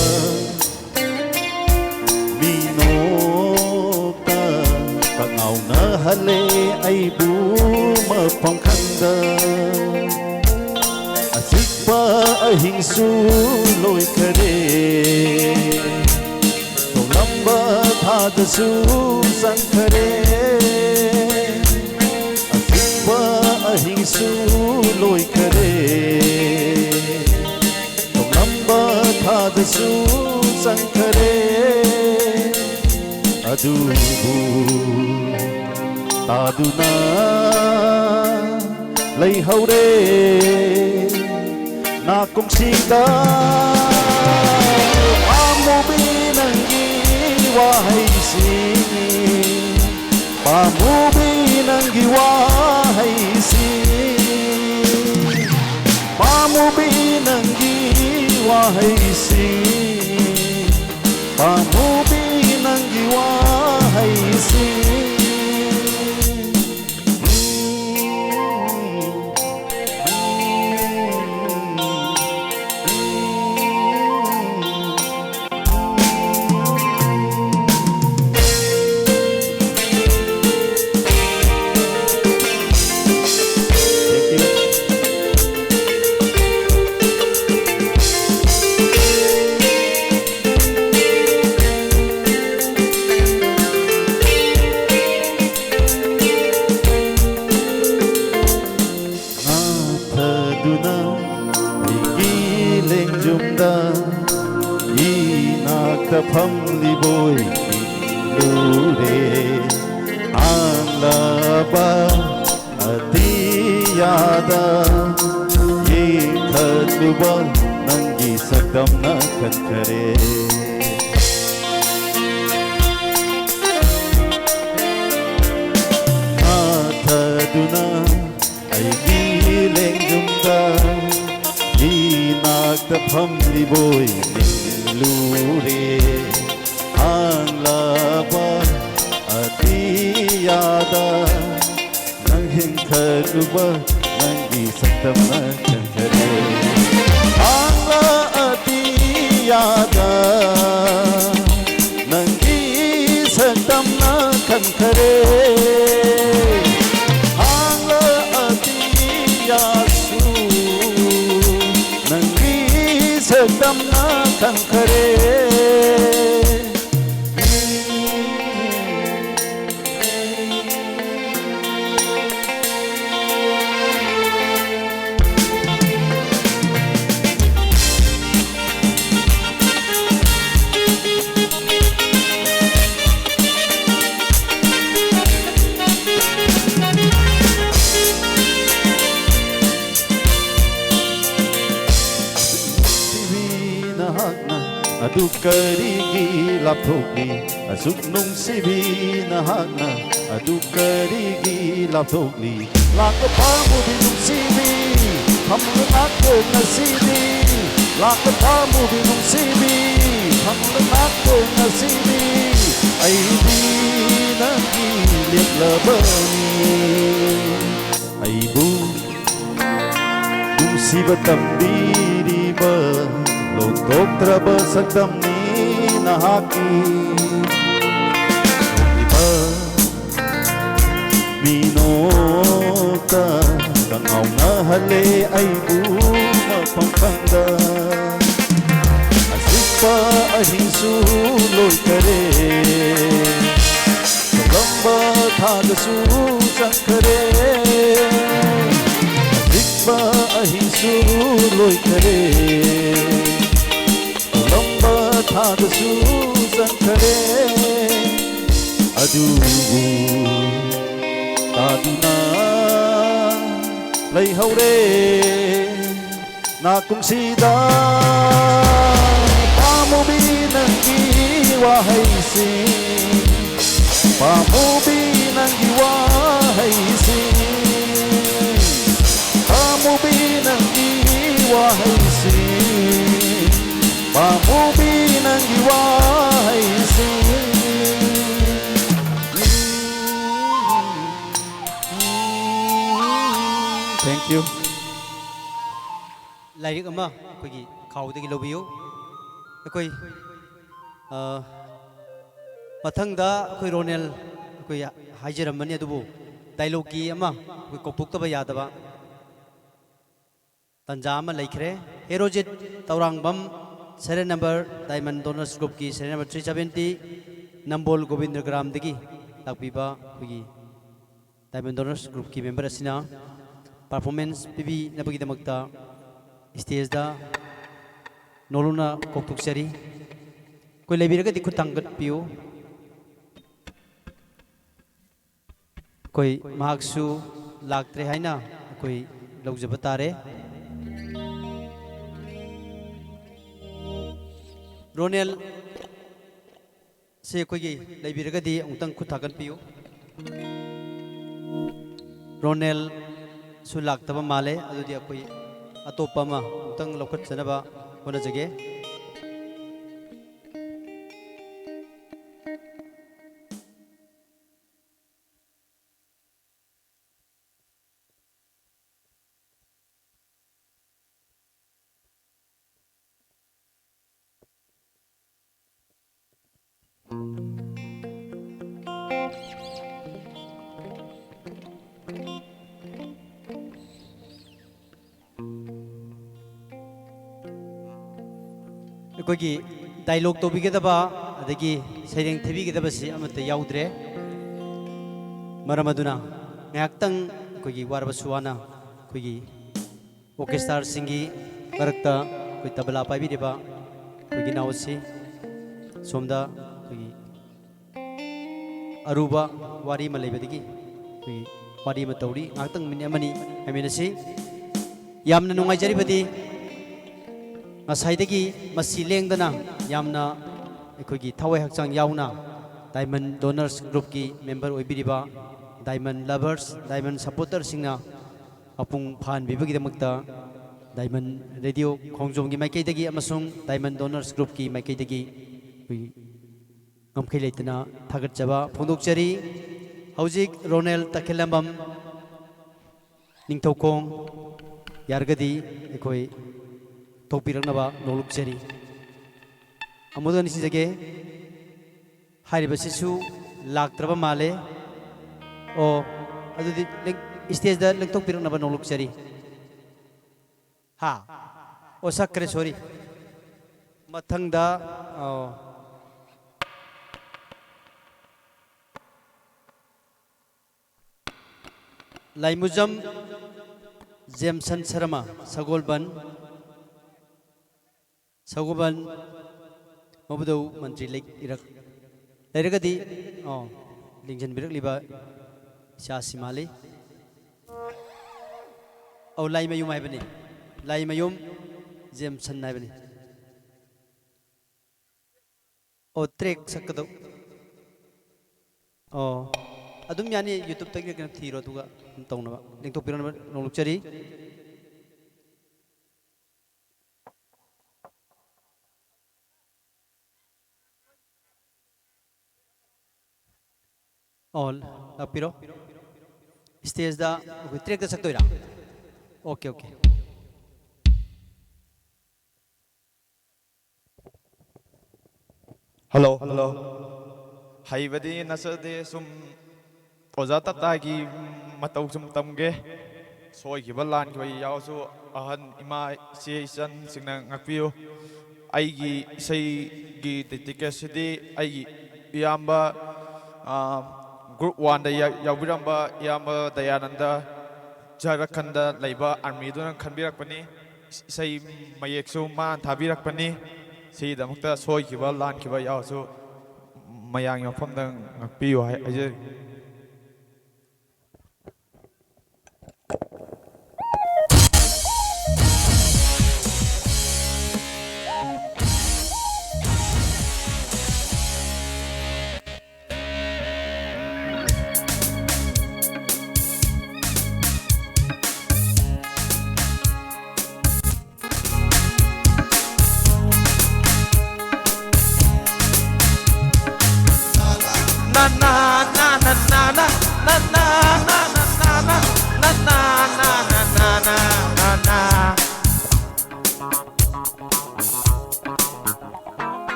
ꯃꯤꯅꯣꯛꯇ ꯀꯉꯥꯎꯅꯍꯜꯂꯦ ꯑꯩꯕꯨ ꯃꯐꯝ ꯈꯪꯗ꯫ ꯑꯆꯤꯛꯄ ꯑꯍꯤꯡꯁꯨ ꯂꯣꯏꯈꯔꯦ꯫ ꯊꯣꯛꯂꯝꯕ ꯊꯥꯗꯁꯨ ꯆꯪꯈꯔꯦ, ꯑꯆꯨꯝꯕ ꯑꯍꯤꯡꯁꯨ ꯂꯣꯏꯈꯔꯦ, ꯇꯣꯡꯂꯝꯕ ꯊꯥꯗꯁꯨ ꯆꯪꯈꯔꯦ, ꯑꯗꯨꯕꯨ ꯇꯥꯗꯨꯅ ꯂꯩꯍꯧꯔꯦ ꯅꯥꯀꯣꯡꯁꯤꯗ꯫ ꯄꯥꯝꯃꯨꯕꯤ ꯅꯪꯒꯤ ꯋꯥꯍꯩꯁꯤꯡ, ꯄꯥꯝꯃꯨꯕꯤ ꯅꯪꯒꯤ ꯋꯥꯍꯩꯁꯤꯡ, ꯄꯥꯝꯃꯨꯕꯤ ꯅꯪꯒꯤ ꯋꯥꯍꯩꯁꯤꯡ, ꯄꯥꯝꯃꯨꯕꯤ ꯅꯪꯒꯤ ꯋꯥꯍꯩꯁꯤꯡ꯫ ꯅꯥꯊꯗꯨꯅ ꯑꯩꯒꯤ ꯂꯦꯡꯖꯨꯝꯗ ꯏꯅꯥꯛꯇ ꯐꯝꯂꯤꯕꯣꯏ ꯅꯤꯡꯂꯨꯔꯦ꯫ ꯍꯥꯡꯂꯕ ꯑꯇꯤꯌꯥꯗ ꯌꯦꯡꯈꯠꯂꯨꯕ ꯅꯪꯒꯤ ꯁꯛꯇꯝꯅ ꯈꯟꯈꯔꯦ꯫ ꯅꯥꯊꯗꯨꯅ ꯑꯩꯒꯤ ꯂꯦꯡꯖꯨꯝꯗ ꯏꯅꯥꯛꯇ ꯐꯝꯂꯤꯕꯣꯏ ꯅꯤꯡꯂꯨꯔꯦ꯫ ꯍꯥꯡꯂꯕ ꯑꯇꯤꯌꯥꯗ ꯅꯪ ꯌꯦꯡꯈꯠꯂꯨꯕ ꯅꯪꯒꯤ ꯁꯛꯇꯝꯅ ꯈꯟꯈꯔꯦ꯫ ꯍꯥꯡꯂ ꯑꯇꯤꯌꯥꯗ ꯅꯪꯒꯤ ꯁꯛꯇꯝꯅ ꯈꯟꯈꯔꯦ꯫ ꯍꯥꯡꯂ ꯑꯇꯤꯌꯥꯁꯨ ꯅꯪꯒꯤ ꯁꯛꯇꯝꯅ ꯈꯟꯈꯔꯦ꯫ ꯑꯗꯨ ꯀꯔꯤꯒꯤ ꯂꯥꯞꯊꯣꯛꯂꯤ? ꯑꯁꯨꯛ ꯅꯨꯡꯁꯤꯕꯤ ꯅꯍꯥꯛꯅ ꯑꯗꯨ ꯀꯔꯤꯒꯤ ꯂꯥꯞꯊꯣꯛꯂꯤ? ꯂꯥꯛꯂꯣ ꯄꯥꯝꯃꯨꯕꯤ ꯅꯨꯡꯁꯤꯕꯤ, ꯐꯝꯂꯣ ꯉꯥꯛꯇ ꯉꯁꯤꯗꯤ꯫ ꯂꯥꯛꯂꯣ ꯄꯥꯝꯃꯨꯕꯤ ꯅꯨꯡꯁꯤꯕꯤ, ꯐꯝꯂꯣ ꯉꯥꯛꯇ ꯉꯁꯤꯗꯤ꯫ ꯑꯩꯗꯤ ꯅꯪꯒꯤ ꯂꯦꯞꯂꯕꯅꯤ꯫ ꯑꯩꯕꯨ ꯅꯨꯡꯁꯤꯕ ꯇꯝꯕꯤꯔꯤꯕ ꯂꯣꯛꯊꯣꯛꯇ꯭ꯔꯕ ꯁꯛꯇꯝꯅꯤ ꯅꯍꯥꯛꯀꯤ꯫ ꯎꯔꯤꯕ ꯃꯤꯅꯣꯛꯇ ꯀꯪꯉꯥꯎꯅꯍꯜꯂꯦ ꯑꯩꯕꯨ ꯃꯐꯝ ꯈꯪꯗ꯫ ꯑꯆꯤꯛꯄ ꯑꯍꯤꯡꯁꯨ ꯂꯣꯏꯈꯔꯦ꯫ ꯊꯣꯛꯂꯝꯕ ꯊꯥꯗꯁꯨ ꯆꯪꯈꯔꯦ꯫ ꯑꯆꯤꯛꯄ ꯑꯍꯤꯡꯁꯨ ꯂꯣꯏꯈꯔꯦ꯫ ꯊꯣꯛꯂꯝꯕ ꯊꯥꯗꯁꯨ ꯆꯪꯈꯔꯦ꯫ ꯑꯗꯨꯕꯨ ꯇꯥꯗꯨꯅ ꯂꯩꯍꯧꯔꯦ꯫ ꯅꯥꯀꯨꯝꯁꯤꯗ ꯄꯥꯝꯃꯨꯕꯤ ꯅꯪꯒꯤ ꯋꯥꯍꯩꯁꯤꯡ, ꯄꯥꯝꯃꯨꯕꯤ ꯅꯪꯒꯤ ꯋꯥꯍꯩꯁꯤꯡ, ꯄꯥꯝꯃꯨꯕꯤ ꯅꯪꯒꯤ ꯋꯥꯍꯩꯁꯤꯡ, ꯄꯥꯝꯃꯨꯕꯤ ꯅꯪꯒꯤ ꯋꯥꯍꯩꯁꯤꯡ꯫ Thank you. ꯂꯥꯏꯔꯤꯛ ꯑꯃ ꯑꯩꯈꯣꯏꯒꯤ ꯈꯥꯎꯗꯒꯤ ꯂꯧꯕꯤꯌꯨ꯫ ꯑꯩꯈꯣꯏ, ꯑ, ꯃꯊꯪꯗ ꯑꯩꯈꯣꯏ ꯔꯣꯅꯦꯜ ꯑꯩꯈꯣꯏ ꯍꯥꯏꯖꯔꯝꯕꯅꯤ, ꯑꯗꯨꯕꯨ ꯗꯥꯏꯂꯣꯛꯀꯤ ꯑꯃ ꯑꯩꯈꯣꯏ ꯀꯧꯊꯣꯛꯇꯕ ꯌꯥꯗꯕ ꯇꯥꯟꯖꯥ ꯑꯃ ꯂꯩꯈ꯭ꯔꯦ꯫ Herojit Tourangbam, serial number, Diamond Donors Groupꯀꯤ serial number three seventy, ꯅꯝꯕꯣꯜ ꯒꯣꯕꯤꯟꯗꯒ꯭ꯔꯥꯝꯗꯒꯤ ꯂꯥꯛꯄꯤꯕ ꯑꯩꯈꯣꯏꯒꯤ Diamond Donors Groupꯀꯤ member ꯑꯁꯤꯅ performance ꯄꯤꯕꯤꯅꯕꯒꯤꯗꯃꯛꯇ stageꯇ ꯅꯣꯂꯨꯛꯅ ꯀꯧꯊꯣꯛꯆꯔꯤ꯫ ꯑꯩꯈꯣꯏ ꯂꯩꯕꯤꯔꯒꯗꯤ ꯈꯨꯠ ꯊꯥꯡꯒꯠꯄꯤꯌꯨ꯫ ꯑꯩꯈꯣꯏ ꯃꯍꯥꯛꯁꯨ ꯂꯥꯛꯇ꯭ꯔꯦ ꯍꯥꯏꯅ ꯑꯩꯈꯣꯏ ꯂꯧꯖꯕ ꯇꯥꯔꯦ꯫ ꯔꯣꯅꯦꯜ ꯁꯦ ꯑꯩꯈꯣꯏꯒꯤ ꯂꯩꯕꯤꯔꯒꯗꯤ ꯑꯃꯨꯛꯇꯪ ꯈꯨꯠ ꯊꯥꯒꯠꯄꯤꯌꯨ꯫ ꯔꯣꯅꯦꯜ ꯁꯨ ꯂꯥꯛꯇꯕ ꯃꯥꯜꯂꯦ꯫ ꯑꯗꯨꯗꯤ ꯑꯩꯈꯣꯏ ꯑꯇꯣꯞꯄ ꯑꯃ ꯑꯃꯨꯛꯇꯪ ꯂꯧꯈꯠꯆꯅꯕ ꯍꯣꯠꯅꯖꯒꯦ꯫ ꯑꯩꯈꯣꯏꯒꯤ ꯗꯥꯏꯂꯣꯛ ꯇꯧꯕꯤꯒꯗꯕ ꯑꯗꯒꯤ ꯁꯩꯔꯦꯡ ꯊꯤꯕꯤꯒꯗꯕꯁꯤ ꯑꯃꯠꯇ ꯌꯥꯎꯗ꯭ꯔꯦ꯫ ꯃꯔꯝ ꯑꯗꯨꯅ ꯉꯥꯏꯍꯥꯛꯇꯪ ꯑꯩꯈꯣꯏꯒꯤ ꯋꯥꯔꯕꯁꯨ ꯋꯥꯅ ꯑꯩꯈꯣꯏꯒꯤ ꯑꯣꯔꯀꯦꯁꯇ꯭ꯔꯥꯁꯤꯡꯒꯤ ꯃꯔꯛꯇ ꯑꯩꯈꯣꯏ ꯇꯕꯂꯥ ꯄꯥꯏꯕꯤꯔꯤꯕ ꯑꯩꯈꯣꯏꯒꯤ ꯏꯅꯥꯎꯁꯤ ꯁꯣꯝꯗ ꯑꯩꯈꯣꯏꯒꯤ ꯑꯔꯨꯕ ꯋꯥꯔꯤ ꯑꯃ ꯂꯩꯕꯗꯒꯤ ꯑꯩꯈꯣꯏꯒꯤ ꯋꯥꯔꯤ ꯑꯃ ꯇꯧꯔꯤ꯫ ꯉꯥꯏꯍꯥꯛꯇꯪ ꯃꯤꯅꯤꯠ ꯑꯃꯅꯤ ꯉꯥꯏꯃꯤꯟꯅꯁꯤ꯫ ꯌꯥꯝꯅ ꯅꯨꯡꯉꯥꯏꯖꯔꯤꯕꯗꯤ ꯉꯁꯥꯏꯗꯒꯤ ꯃꯁꯤ ꯂꯦꯡꯗꯅ ꯌꯥꯝꯅ ꯑꯩꯈꯣꯏꯒꯤ ꯊꯋꯥꯏ ꯍꯛꯆꯥꯡ ꯌꯥꯎꯅ Diamond Donors Groupꯀꯤ member ꯑꯣꯏꯕꯤꯔꯤꯕ Diamond Lovers, Diamond supporterꯁꯤꯡꯅ ꯃꯄꯨꯡ ꯐꯥꯍꯟꯕꯤꯕꯒꯤꯗꯃꯛꯇ Diamond Radio ꯈꯣꯡꯖꯣꯝꯒꯤ ꯃꯥꯏꯀꯩꯗꯒꯤ ꯑꯃꯁꯨꯡ Diamond Donors Groupꯀꯤ ꯃꯥꯏꯀꯩꯗꯒꯤ ꯑꯩꯈꯣꯏ ꯉꯝꯈꯩ ꯂꯩꯇꯅ ꯊꯥꯒꯠꯆꯕ ꯐꯣꯡꯗꯣꯛꯆꯔꯤ꯫ ꯍꯧꯖꯤꯛ ꯔꯣꯅꯦꯜ ꯇꯈꯦꯂꯝꯕꯝ ꯅꯤꯡꯊꯧꯈꯣꯡ ꯌꯥꯔꯒꯗꯤ ꯑꯩꯈꯣꯏ ꯊꯣꯛꯄꯤꯔꯛꯅꯕ ꯅꯣꯡꯂꯨꯛꯆꯔꯤ꯫ ꯑꯃꯨꯛꯇ ꯅꯤꯡꯁꯤꯡꯖꯒꯦ, ꯍꯥꯏꯔꯤꯕꯁꯤꯁꯨ ꯂꯥꯛꯇ꯭ꯔꯕ ꯃꯥꯜꯂꯦ꯫ ꯑꯣ, ꯑꯗꯨꯗꯤ ꯂꯦꯡ-, stageꯗ ꯂꯦꯡꯊꯣꯛꯄꯤꯔꯛꯅꯕ ꯅꯣꯡꯂꯨꯛꯆꯔꯤ꯫ ꯍꯥ? ꯑꯣ, ꯁꯛꯈ꯭ꯔꯦ, sorry꯫ ꯃꯊꯪꯗ, ꯑꯣ, ꯂꯥꯏꯃꯨꯖꯝ ꯖꯦꯝꯁꯟ ꯁꯔꯃ, ꯁꯒꯣꯜꯕꯟ꯫ ꯁꯒꯣꯜꯕꯟ ꯃꯕꯨꯗꯧ ꯃꯟꯇ꯭ꯔꯤ ꯂꯩ-, ꯏꯔꯛ-, ꯂꯩꯔꯒꯗꯤ, ꯑꯣ, ꯂꯤꯡꯖꯟꯕꯤꯔꯛꯂꯤꯕ ꯏꯆꯥꯁꯤ ꯃꯥꯜꯂꯤ꯫ ꯑꯧ, ꯂꯥꯏꯃꯌꯨꯝ ꯍꯥꯏꯕꯅꯤ꯫ ꯂꯥꯏꯃꯌꯨꯝ ꯖꯦꯝꯁꯟ ꯍꯥꯏꯕꯅꯤ꯫ ꯑꯣ, ꯇ꯭ꯔꯦꯛ ꯁꯛꯀꯗꯧ꯫ ꯑꯣ, ꯑꯗꯨꯝ ꯌꯥꯅꯤ, YouTube-ꯇꯒꯤ ꯀꯩꯅꯣ ꯊꯤꯔꯣ, ꯑꯗꯨꯒ ꯑꯗꯨꯝ ꯇꯧꯅꯕ, ꯂꯦꯡꯊꯣꯛꯄꯤꯔꯣꯅꯕ ꯅꯣꯡꯂꯨꯛꯆꯔꯤ꯫ ꯑꯣ, ꯂꯥꯛꯄꯤꯔꯣ꯫ Stage-ꯇ ꯑꯩꯈꯣꯏ ꯇ꯭ꯔꯦꯛꯇ ꯁꯛꯇꯣꯏꯔꯥ? Okay, okay. Hello, hello. ꯍꯩꯕꯗꯤ ꯅꯠꯆꯗꯦ, ꯁꯨꯝ ꯑꯣꯖꯥ ꯇꯇꯥꯒꯤ ꯃꯇꯧ ꯁꯨꯝ ꯇꯝꯒꯦ꯫ ꯁꯣꯏꯈꯤꯕ ꯂꯥꯟꯈꯤꯕ ꯌꯥꯎꯔꯁꯨ ꯑꯍꯟ ꯏꯃꯥ ꯏꯆꯦ ꯏꯆꯟꯁꯤꯡꯅ ꯉꯥꯛꯄꯤꯌꯨ꯫ ꯑꯩꯒꯤ ꯏꯁꯩꯒꯤ dedication-ꯁꯤꯗꯤ ꯑꯩꯒꯤ ꯏꯌꯥꯝꯕ, ꯑꯥ, group one-ꯗ ꯌꯥ-, ꯌꯥꯎꯕꯤꯔꯝꯕ ꯏꯌꯥꯝꯕ ꯗꯌꯥꯅꯟꯗ ꯖꯥꯔꯈꯟꯗ ꯂꯩꯕ army-ꯗꯨꯅ ꯈꯟꯕꯤꯔꯛꯄꯅꯤ꯫ ꯏꯁꯩ ꯃꯌꯦꯛꯁꯨ ꯃꯥꯅ ꯊꯥꯕꯤꯔꯛꯄꯅꯤ꯫ ꯁꯤꯒꯤꯗꯃꯛꯇ ꯁꯣꯏꯈꯤꯕ ꯂꯥꯟꯈꯤꯕ ꯌꯥꯎꯔꯁꯨ ꯃꯌꯥꯝꯒꯤ ꯃꯐꯝꯗ ꯉꯥꯛꯄꯤꯌꯨ ꯍꯥꯏ-, ꯍꯥꯏꯖꯔꯤ꯫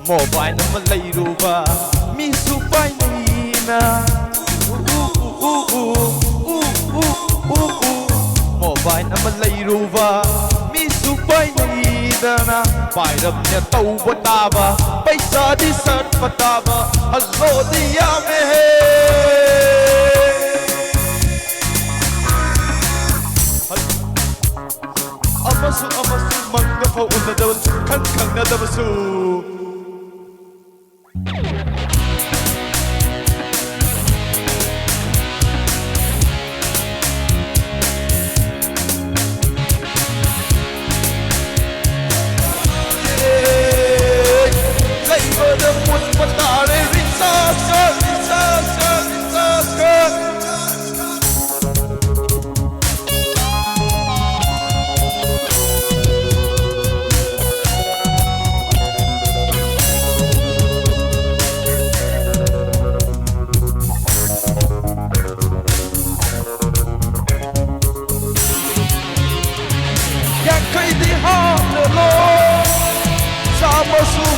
Mobile ꯑꯃ ꯂꯩꯔꯨꯕ ꯃꯤꯁꯨ ꯄꯥꯏꯅꯩꯅ꯫ ꯎ, ꯎ, ꯎ, ꯎ, ꯎ, ꯎ, ꯎ, ꯎ, ꯎ, ꯎ꯫ Mobile ꯑꯃ ꯂꯩꯔꯨꯕ ꯃꯤꯁꯨ ꯄꯥꯏꯅꯩꯗꯅ꯫ ꯄꯥꯏꯔꯝꯅ ꯇꯧꯕ ꯇꯥꯕ ꯄꯩꯁꯥꯗꯤ ꯁꯠꯄ ꯇꯥꯕ꯫ ꯍꯜꯂꯣꯗꯤ ꯌꯥꯝꯃꯦꯍꯦ꯫ ꯑꯃꯁꯨ ꯑꯃꯁꯨ ꯃꯪꯗ ꯐꯥꯎ ꯎꯅꯗꯕꯁꯨ ꯈꯪ ꯈꯪꯅꯗꯕꯁꯨ꯫ ꯂꯩꯕ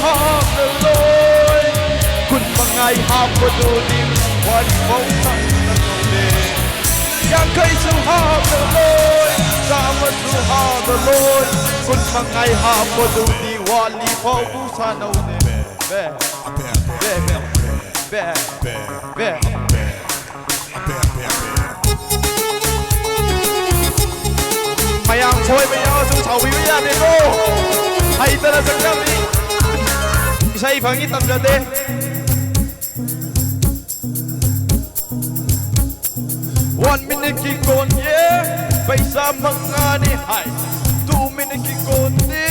ꯍꯥꯞꯂꯔꯣꯏ꯫ ꯀꯨꯟ ꯃꯉꯥꯏ ꯍꯥꯞꯄꯗꯨꯗꯤ ꯋꯥꯔꯤ ꯐꯥꯎ ꯁꯥꯟꯅꯔꯣꯏ꯫ ꯌꯥꯡꯈꯩꯁꯨ ꯍꯥꯞꯂꯔꯣꯏ, ꯆꯥꯝꯃꯁꯨ ꯍꯥꯞꯂꯔꯣꯏ꯫ ꯀꯨꯟ ꯃꯉꯥꯏ ꯍꯥꯞꯄꯗꯨꯗꯤ ꯋꯥꯔꯤ ꯐꯥꯎꯕꯨ ꯁꯥꯟꯅꯧꯅꯦ꯫ ꯕꯦ, ꯕꯦ, ꯕꯦ, ꯕꯦ, ꯕꯦ, ꯕꯦ꯫ ꯃꯌꯥꯝ ꯁꯣꯏꯕ ꯌꯥꯎꯔꯁꯨ ꯁꯥꯎꯕꯤꯕ ꯌꯥꯗꯦꯀꯣ꯫ ꯍꯩꯇꯅ ꯆꯪꯖꯕꯅꯤ꯫ ꯏꯁꯩ ꯐꯪꯉꯤ ꯇꯝꯖꯗꯦ꯫ One minuteꯀꯤ ꯀꯣꯟ, yeah, ꯄꯩꯁꯥ ꯃꯉꯥꯅꯤ ꯍꯥꯏ꯫ Two minuteꯀꯤ ꯀꯣꯟꯗꯤ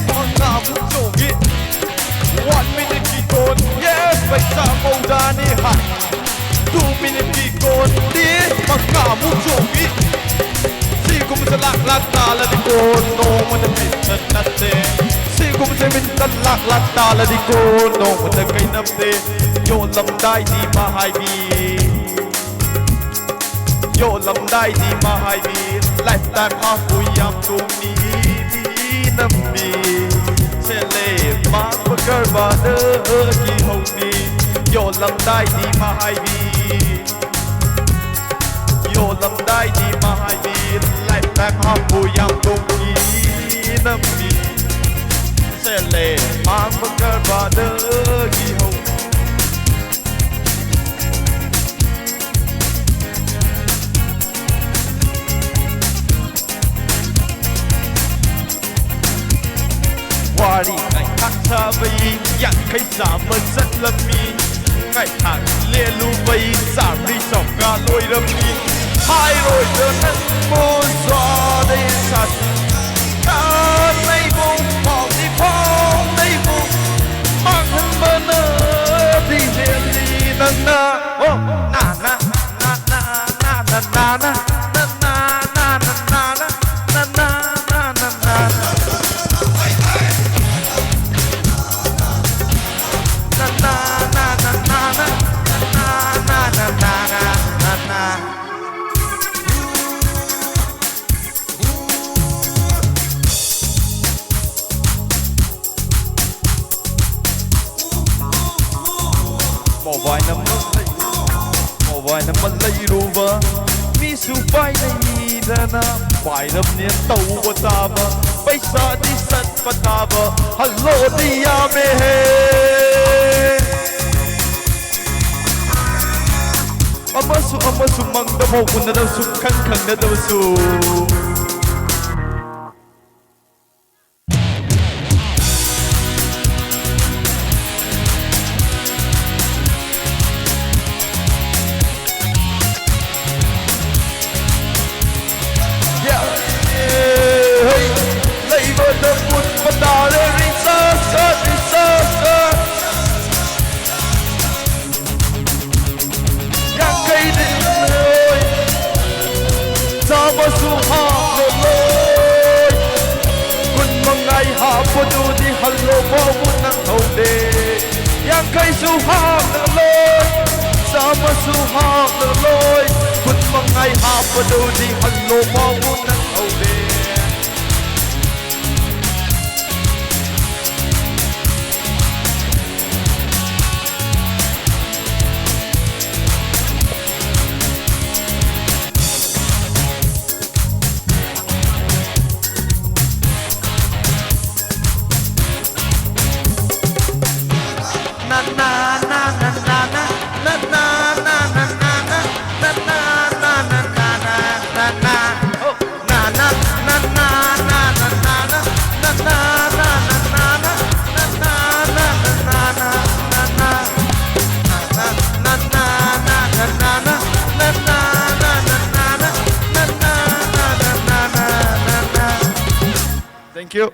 ꯃꯉꯥꯃꯨꯛ ꯆꯣꯡꯉꯤ꯫ One minuteꯀꯤ ꯀꯣꯟ, yeah, ꯄꯩꯁꯥ ꯃꯧꯗ꯭ꯔꯥꯅꯤ ꯍꯥꯏ꯫ Two minuteꯀꯤ ꯀꯣꯟꯗꯤ ꯃꯉꯥꯃꯨꯛ ꯆꯣꯡꯉꯤ꯫ ꯁꯤꯒꯨꯝꯕꯁꯦ ꯂꯥꯛ ꯂꯥꯛ ꯇꯥꯜꯂꯗꯤ ꯀꯣꯟ ꯅꯣꯡꯃꯗ ꯃꯤꯠꯇ ꯅꯠꯇꯦ꯫ ꯁꯤꯒꯨꯝꯕꯁꯦ ꯃꯤꯠꯇ ꯂꯥꯛ ꯂꯥꯛ ꯇꯥꯜꯂꯗꯤ ꯀꯣꯟ ꯅꯣꯡꯃꯗ ꯀꯩꯅꯝꯗꯦ꯫ ꯌꯣꯜꯂꯝꯗꯥꯏꯗꯤ ꯃꯍꯥꯏꯕꯤ꯫ ꯌꯣꯜꯂꯝꯗꯥꯏꯗꯤ ꯃꯍꯥꯏꯕꯤ꯫ Lifetime ꯍꯥꯞꯄꯨ ꯌꯥꯝ ꯇꯣꯡꯉꯤ ꯃꯤ ꯅꯝꯕꯤ꯫ ꯁꯦꯜꯂꯦ ꯃꯥꯡꯕ ꯀꯔꯕꯥꯔꯗꯒꯤ ꯍꯧꯅꯤ꯫ ꯌꯣꯜꯂꯝꯗꯥꯏꯗꯤ ꯃꯍꯥꯏꯕꯤ꯫ ꯌꯣꯜꯂꯝꯗꯥꯏꯗꯤ ꯃꯍꯥꯏꯕꯤ꯫ Lifetime ꯍꯥꯞꯄꯨ ꯌꯥꯝ ꯇꯣꯡꯉꯤ ꯅꯝꯕꯤ꯫ ꯁꯦꯜꯂꯦ ꯃꯥꯡꯕ ꯀꯔꯕꯥꯔꯗꯒꯤ ꯍꯧ꯫ ꯋꯥꯔꯤ ꯉꯥꯏꯍꯥꯛ ꯁꯥꯕꯩ ꯌꯥꯡꯈꯩ ꯆꯥꯝꯃ ꯆꯠꯂꯝꯃꯤ꯫ ꯉꯥꯏꯍꯥꯛ ꯂꯦꯜꯂꯨꯕꯩ ꯆꯥꯝꯃꯔꯤ ꯆꯥꯝꯃꯉꯥ ꯂꯣꯏꯔꯝꯃꯤ꯫ ꯍꯥꯏꯔꯣꯏꯗ ꯅꯪꯕꯨ ꯆꯥꯗꯩ ꯁꯥꯁꯤ꯫ ꯀꯥꯟꯅꯩꯕꯨ ꯐꯥꯎꯗꯤ ꯐꯥꯎꯅꯩꯕꯨ ꯃꯥꯡꯍꯟꯕꯅꯗꯤ ꯍꯦꯜꯂꯤ ꯅꯪꯅ꯫ ꯑꯣ, ꯅꯥ, ꯅꯥ, ꯅꯥ, ꯅꯥ, ꯅꯥ, ꯅꯥ, ꯅꯥ, ꯅꯥ꯫ ꯃꯣꯕꯥꯏꯜ ꯑꯃ ꯂꯩ-, ꯃꯣꯕꯥꯏꯜ ꯑꯃ ꯂꯩꯔꯨꯕ, ꯃꯤꯁꯨ ꯄꯥꯏꯅꯩꯗꯅ, ꯄꯥꯏꯔꯕꯅꯦ ꯇꯧꯕ ꯇꯥꯕ, ꯄꯩꯁꯥꯗꯤ ꯆꯠꯄ ꯇꯥꯕ, ꯍꯜꯂꯣꯗꯤ ꯌꯥꯝꯃꯦꯍꯦ꯫ ꯑꯃꯁꯨ ꯑꯃꯁꯨ ꯃꯪꯗꯐꯥꯎ ꯎꯅꯗꯕꯁꯨ, ꯈꯪ ꯈꯪꯅꯗꯕꯁꯨ꯫ Yeah. ꯍꯩ, ꯂꯩꯕꯗ ꯃꯨꯠꯄ ꯇꯥꯔꯦ, ꯔꯤꯆꯥꯔꯖ, ꯔꯤꯆꯥꯔꯖ꯫ ꯌꯥꯡꯈꯩꯗꯤ ꯂꯣꯏ, ꯆꯥꯝꯃꯁꯨ ꯍꯥꯞꯂꯣꯏ꯫ ꯀꯨꯟ ꯃꯉꯥꯏ ꯍꯥꯞꯄꯗꯨꯗꯤ ꯍꯜꯂꯣ ꯐꯥꯎꯕ ꯅꯪꯍꯧꯗꯦ꯫ ꯌꯥꯡꯈꯩꯁꯨ ꯍꯥꯞꯂꯣꯏ, ꯆꯥꯝꯃꯁꯨ ꯍꯥꯞꯂꯣꯏ꯫ ꯀꯨꯟ ꯃꯉꯥꯏ ꯍꯥꯞꯄꯗꯨꯗꯤ ꯍꯜꯂꯣ ꯐꯥꯎꯕ ꯅꯪꯍꯧꯗꯦ꯫ Thank you.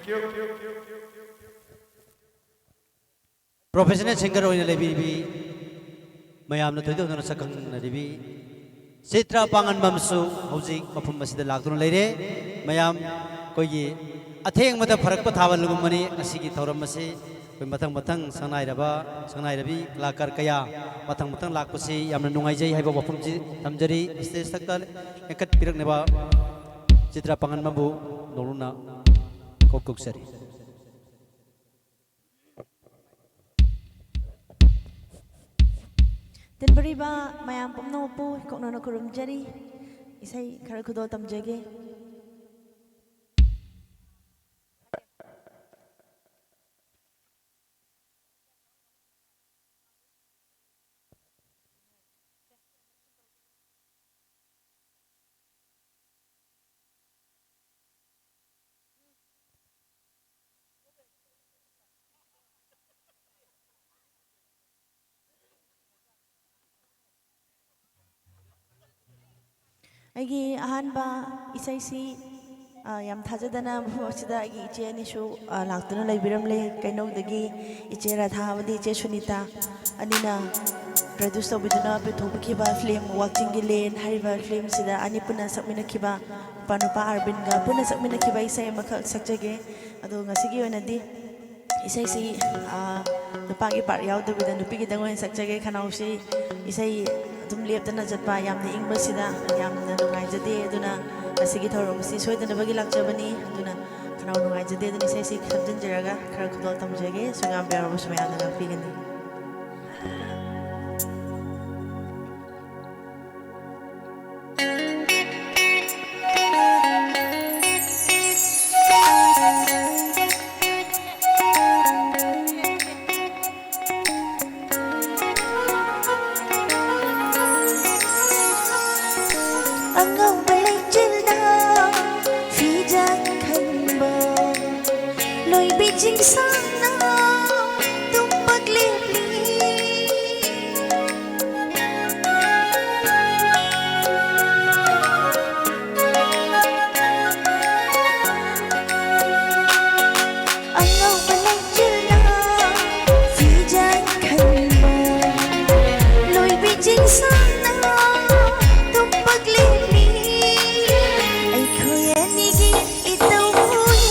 Professional singer ꯑꯣꯏꯅ ꯂꯩꯕꯤꯔꯤꯕꯤ ꯃꯌꯥꯝꯅ ꯊꯣꯏꯗꯣꯛꯇꯨꯅ ꯁꯛꯈꯪꯅꯔꯤꯕꯤ ꯆꯤꯇ꯭ꯔ ꯄꯥꯡꯉꯟꯕꯝꯁꯨ ꯍꯧꯖꯤꯛ ꯃꯐꯝ ꯑꯁꯤꯗ ꯂꯥꯛꯇꯨꯅ ꯂꯩꯔꯦ꯫ ꯃꯌꯥꯝ ꯑꯩꯈꯣꯏꯒꯤ ꯑꯊꯦꯡꯕꯗ ꯐꯔꯛꯄ ꯊꯥꯕꯜꯒꯨꯝꯕꯅꯤ ꯉꯁꯤꯒꯤ ꯊꯧꯔꯝ ꯑꯁꯤ꯫ ꯑꯩꯈꯣꯏ ꯃꯊꯪ ꯃꯊꯪ ꯁꯪꯅꯥꯏꯔꯕ, ꯁꯪꯅꯥꯏꯔꯕꯤ ꯀꯂꯥꯀꯥꯔ ꯀꯌꯥ ꯃꯊꯪ ꯃꯊꯪ ꯂꯥꯛꯄꯁꯤ ꯌꯥꯝꯅ ꯅꯨꯡꯉꯥꯏꯖꯩ ꯍꯥꯏꯕ ꯋꯥꯐꯝꯁꯤ ꯊꯝꯖꯔꯤ꯫ Stage ꯊꯛꯇ ꯂꯦꯡꯈꯠꯄꯤꯔꯛꯅꯕ ꯆꯤꯇ꯭ꯔ ꯄꯥꯡꯉꯟꯕꯝꯕꯨ ꯅꯧꯅ ꯀꯧ ꯀꯧꯖꯔꯤ꯫ ꯇꯤꯟꯕꯤꯔꯤꯕ ꯃꯌꯥꯝ ꯄꯨꯝꯅꯃꯛꯄꯨ ꯏꯀꯣꯛꯅꯅ ꯈꯨꯔꯨꯝꯖꯔꯤ꯫ ꯏꯁꯩ ꯈꯔ ꯈꯨꯗꯣꯜ ꯇꯝꯖꯒꯦ꯫ ꯑꯩꯒꯤ ꯑꯍꯥꯟꯕ ꯏꯁꯩꯁꯤ, ꯑ, ꯌꯥꯝ ꯊꯥꯖꯗꯅ ꯃꯐꯝ ꯑꯁꯤꯗ ꯑꯩꯒꯤ ꯏꯆꯦ ꯑꯅꯤꯁꯨ, ꯑ, ꯂꯥꯛꯇꯨꯅ ꯂꯩꯕꯤꯔꯝꯂꯦ꯫ ꯀꯩꯅꯧꯗꯒꯤ ꯏꯆꯦ ꯔꯥꯙꯥ ꯑꯃꯗꯤ ꯏꯆꯦ ꯁꯨꯅꯤꯇꯥ ꯑꯅꯤꯅ produce ꯇꯧꯕꯤꯗꯨꯅ ꯄꯨꯊꯣꯛꯄꯤꯈꯤꯕ film ꯋꯥꯛꯆꯤꯡꯒꯤ ꯂꯦꯟ ꯍꯥꯏꯔꯤꯕ filmꯁꯤꯗ ꯑꯅꯤ ꯄꯨꯟꯅ ꯁꯛꯃꯤꯟꯅꯈꯤꯕ ꯅꯨꯄꯥ ꯅꯨꯄꯥ ꯑꯥꯔꯕꯤꯟꯒ ꯄꯨꯟꯅ ꯁꯛꯃꯤꯟꯅꯈꯤꯕ ꯏꯁꯩ ꯑꯃꯈꯛ ꯁꯛꯆꯒꯦ꯫ ꯑꯗꯣ ꯉꯁꯤꯒꯤ ꯑꯣꯏꯅꯗꯤ ꯏꯁꯩꯁꯤ, ꯑ, ꯅꯨꯄꯥꯒꯤ part ꯌꯥꯎꯗꯕꯤꯗ ꯅꯨꯄꯤꯒꯤꯗꯪ ꯑꯣꯏꯅ ꯁꯛꯆꯒꯦ꯫ ꯈꯅꯥꯎꯁꯤ ꯏꯁꯩ ꯑꯗꯨꯝ ꯂꯦꯞꯇꯅ ꯆꯠꯄ, ꯌꯥꯝꯅ ꯏꯪꯕꯁꯤꯗ ꯌꯥꯝꯅ ꯅꯨꯡꯉꯥꯏꯖꯗꯦ꯫ ꯑꯗꯨꯅ ꯉꯁꯤꯒꯤ ꯊꯧꯔꯝꯁꯤ ꯁꯣꯏꯗꯅꯕꯒꯤ ꯂꯥꯛꯆꯕꯅꯤ꯫ ꯑꯗꯨꯅ ꯈꯅꯥꯎ ꯅꯨꯡꯉꯥꯏꯖꯗꯦ꯫ ꯑꯗꯨꯅ ꯏꯁꯩꯁꯤ ꯈꯝꯖꯤꯟꯖꯔꯒ ꯈꯔ ꯈꯨꯗꯣꯜ ꯇꯝꯖꯒꯦ꯫ ꯁꯣꯏꯉꯥꯝꯕ ꯌꯥꯎꯔꯕꯁꯨ ꯃꯌꯥꯝꯅ ꯉꯥꯛꯄꯤꯒꯅꯤ꯫ ꯑꯉꯧꯕ ꯂꯩꯆꯤꯜꯅ ꯐꯤꯖꯥꯡ ꯈꯟꯕ, ꯂꯣꯏꯕꯤ ꯆꯤꯡꯁꯥꯡꯅ ꯇꯨꯝꯕ ꯂꯦꯞꯂꯤ꯫ ꯑꯉꯧꯕ ꯂꯩꯆꯤꯜꯅ ꯐꯤꯖꯥꯡ ꯈꯟꯕ, ꯂꯣꯏꯕꯤ ꯆꯤꯡꯁꯥꯡꯅ ꯇꯨꯝꯕ ꯂꯦꯞꯂꯤ꯫ ꯑꯩꯈꯣꯏ ꯑꯅꯤꯒꯤ ꯏꯇꯧ ꯎꯏ꯫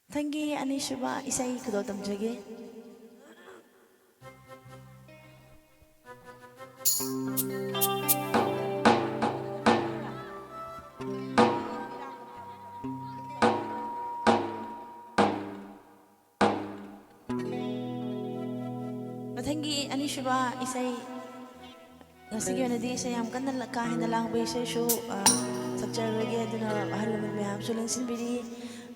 ꯃꯊꯪꯒꯤ ꯑꯅꯤꯁꯨꯕ ꯏꯁꯩ ꯈꯨꯗꯣꯜ ꯇꯝꯖꯒꯦ꯫ ꯃꯊꯪꯒꯤ ꯑꯅꯤꯁꯨꯕ ꯏꯁꯩ, ꯉꯁꯤꯒꯤ ꯑꯣꯏꯅꯗꯤ ꯏꯁꯩ ꯌꯥꯝ ꯀꯟꯅ ꯂ-, ꯀꯥ ꯍꯦꯟꯅ ꯂꯥꯡꯕ ꯏꯁꯩꯁꯨ, ꯑ, ꯁꯛꯆꯔꯔꯣꯏꯒꯦ꯫ ꯑꯗꯨꯅ ꯑꯍꯜ ꯂꯃꯟ ꯃꯌꯥꯝꯁꯨ ꯂꯦꯡꯁꯤꯟꯕꯤꯔꯤ꯫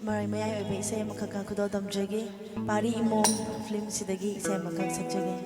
ꯃꯔꯩ ꯃꯌꯥꯏ ꯑꯣꯏꯕ ꯏꯁꯩ ꯑꯃꯈꯛꯀ ꯈꯨꯗꯣꯜ ꯇꯝꯖꯒꯦ꯫ ꯄꯥꯔꯤ ꯏꯃꯣꯝ ꯐꯤꯂꯝꯁꯤꯗꯒꯤ ꯏꯁꯩ ꯑꯃꯈꯛ ꯁꯛꯆꯒꯦ꯫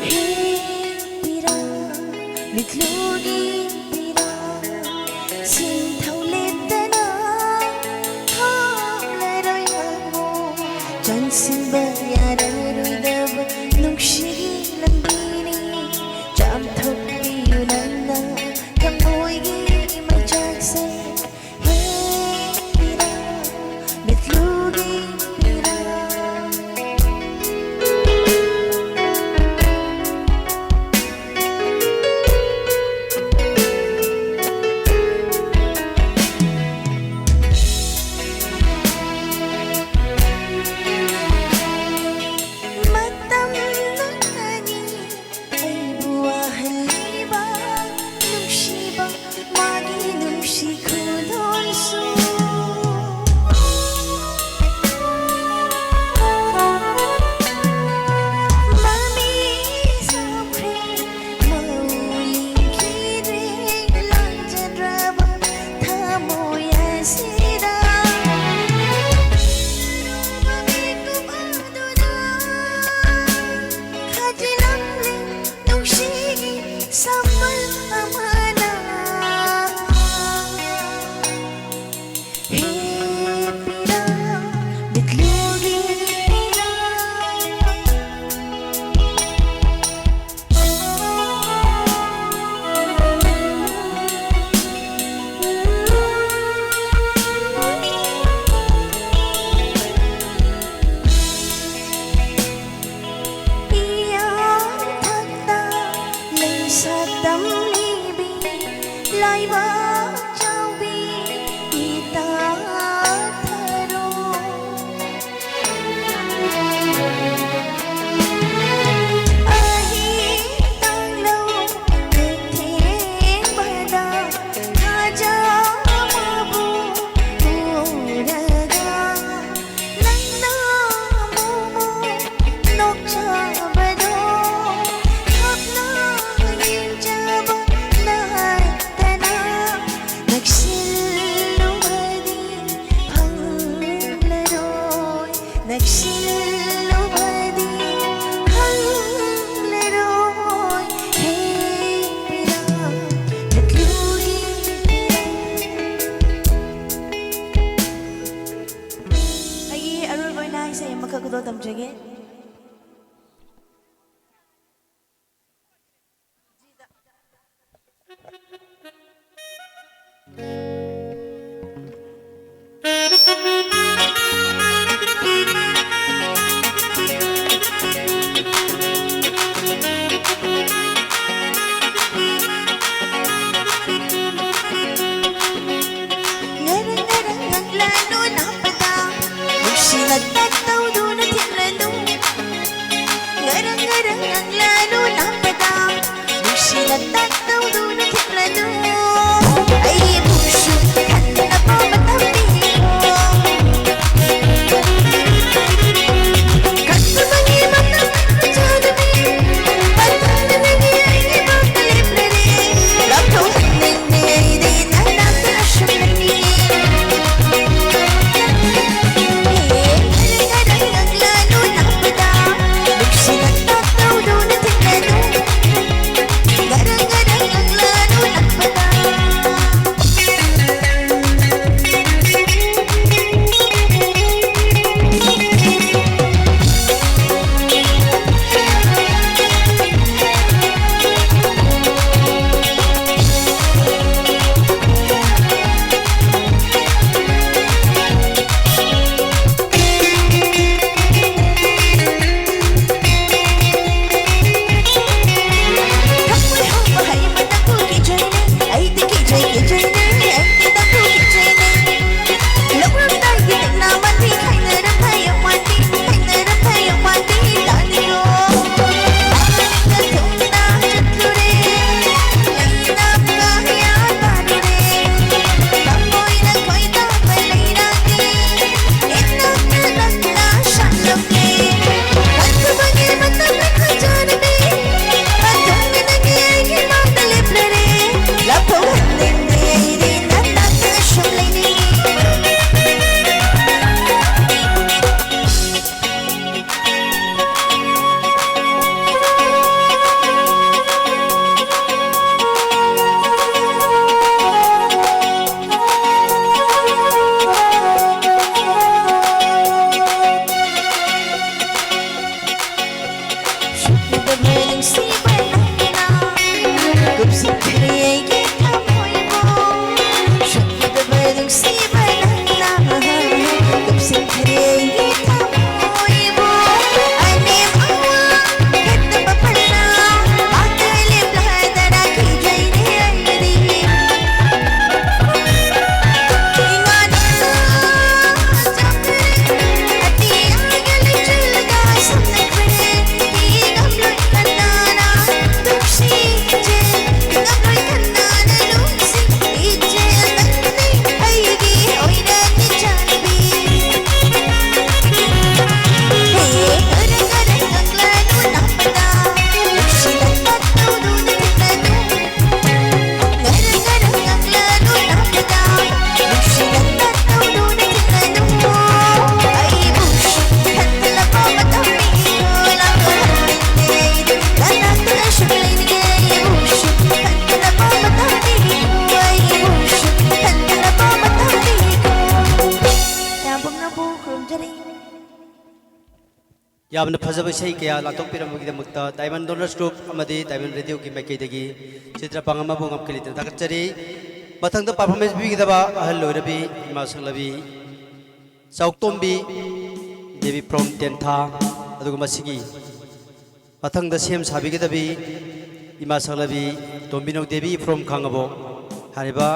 ꯍꯦ ꯄꯤꯔꯥ, ꯃꯤꯠꯂꯨꯒꯤ ꯄꯤꯔꯥ, ꯁꯤꯟꯊꯧ ꯂꯦꯞꯇꯅ ꯍꯥꯞꯂꯔꯣꯏ ꯍꯥꯏꯕꯣ꯫ ꯆꯪꯁꯤꯟꯕ ꯌꯥꯔꯔꯣꯏꯗꯕ ꯅꯨꯡꯁꯤꯒꯤ ꯂꯝꯕꯤꯅꯤ꯫ ꯆꯥꯝꯊꯣꯛꯄꯤꯌꯨ ꯅꯪꯅ ꯊꯃꯣꯏꯒꯤ ꯃꯩꯆꯥꯛꯁꯦ꯫ ꯍꯦ ꯄꯤꯔꯥ, ꯃꯤꯠꯂꯨꯒꯤ ꯄꯤꯔꯥ꯫ ꯆꯥꯎꯕꯤ ꯏꯇꯥ ꯊꯔꯣ꯫ ꯑꯍꯤꯡ ꯇꯥꯡꯂꯧ ꯊꯦꯡꯕꯗ ꯊꯥꯖꯕꯕꯨ ꯎꯔꯒ ꯅꯪꯅ ꯑꯃꯨꯛꯃꯨꯛ ꯅꯣꯛꯆꯕꯗꯣ ꯊꯥꯞꯅ ꯌꯦꯡꯖꯕ ꯅꯠꯇꯅ ꯅꯛꯁꯤꯜꯂꯨꯕꯗꯤ ꯐꯪꯂꯔꯣꯏ, ꯅꯛꯁꯤꯜꯂꯨꯕꯗꯤ ꯈꯪꯂꯔꯣꯏ꯫ ꯍꯦ ꯄꯤꯔꯥ, ꯅꯠꯂꯨꯒꯤ ꯄꯤꯔꯥ꯫ ꯑꯩꯒꯤ ꯑꯔꯣꯏꯕ ꯑꯣꯏꯅ ꯏꯁꯩ ꯑꯃꯈꯛ ꯈꯨꯗꯣꯜ ꯇꯝꯖꯒꯦ꯫ ꯉꯔꯪ ꯉꯔꯪ ꯉꯪꯂꯅꯨ ꯂꯥꯛꯄꯗ, ꯅꯨꯡꯁꯤꯅ ꯇꯛ ꯇꯧꯗꯨꯅ ꯊꯤꯜꯂꯅꯨ꯫ ꯉꯔꯪ ꯉꯔꯪ ꯉꯪꯂꯅꯨ ꯂꯥꯛꯄꯗ, ꯅꯨꯡꯁꯤꯅ ꯇꯛ ꯇꯧꯗꯨꯅ ꯊꯤꯜꯂꯅꯨ꯫ ꯑꯩꯕꯨꯁꯨ ꯈꯟꯅꯕ ꯃꯇꯝ ꯄꯤꯌꯣ꯫ ꯈꯟꯅꯕꯒꯤ ꯃꯇꯝ ꯆꯥꯗꯕꯤ, ꯃꯇꯝꯗꯨꯗꯒꯤ ꯑꯩꯒꯤ ꯃꯥꯡꯗ ꯂꯦꯞꯂꯔꯦ꯫ ꯂꯥꯞꯊꯣꯛꯍꯟꯅꯤꯡꯗꯦ ꯑꯩꯗꯤ ꯅꯪ ꯂꯥꯞꯅ ꯑꯁꯨꯝꯅꯅꯤ꯫ ꯍꯦ, ꯉꯔꯪ ꯉꯔꯪ ꯉꯪꯂꯅꯨ ꯂꯥꯛꯄꯗ, ꯅꯨꯡꯁꯤꯅ ꯇꯥꯛ ꯇꯧꯗꯨꯅ ꯊꯤꯜꯂꯅꯨ꯫ ꯉꯔꯪ ꯉꯔꯪ ꯉꯪꯂꯅꯨ ꯂꯥꯛꯄꯗ, ꯌꯥꯝꯅ ꯐꯖꯕ ꯏꯁꯩ ꯀꯌꯥ ꯂꯥꯟꯊꯣꯛꯄꯤꯔꯝꯕꯒꯤꯗꯃꯛꯇ Diamond Donors Group ꯑꯃꯗꯤ Diamond Radio ꯒꯤ ꯃꯥꯏꯀꯩꯗꯒꯤ ꯆꯤꯇ꯭ꯔ ꯄꯥꯡꯒꯝ ꯑꯃꯕꯨ ꯉꯝꯈꯩ ꯂꯩꯇꯅ ꯊꯥꯒꯠꯆꯔꯤ꯫ ꯃꯊꯪꯗ performance ꯄꯤꯒꯗꯕ ꯑꯍꯜ ꯑꯣꯏꯔꯕꯤ ꯏꯃꯥ ꯁꯛꯂꯕꯤ ꯆꯥꯎꯇꯣꯝꯕꯤ ꯗꯦꯕꯤ from ꯇꯦꯟꯊꯥ, ꯑꯗꯨꯒ ꯃꯁꯤꯒꯤ ꯃꯊꯪꯗ ꯁꯦꯝ ꯁꯥꯕꯤꯒꯗꯕꯤ ꯏꯃꯥ ꯁꯛꯂꯕꯤ ꯇꯣꯝꯕꯤꯅꯧ ꯗꯦꯕꯤ from ꯈꯥꯉꯕꯣꯛ꯫ ꯍꯥꯏꯔꯤꯕ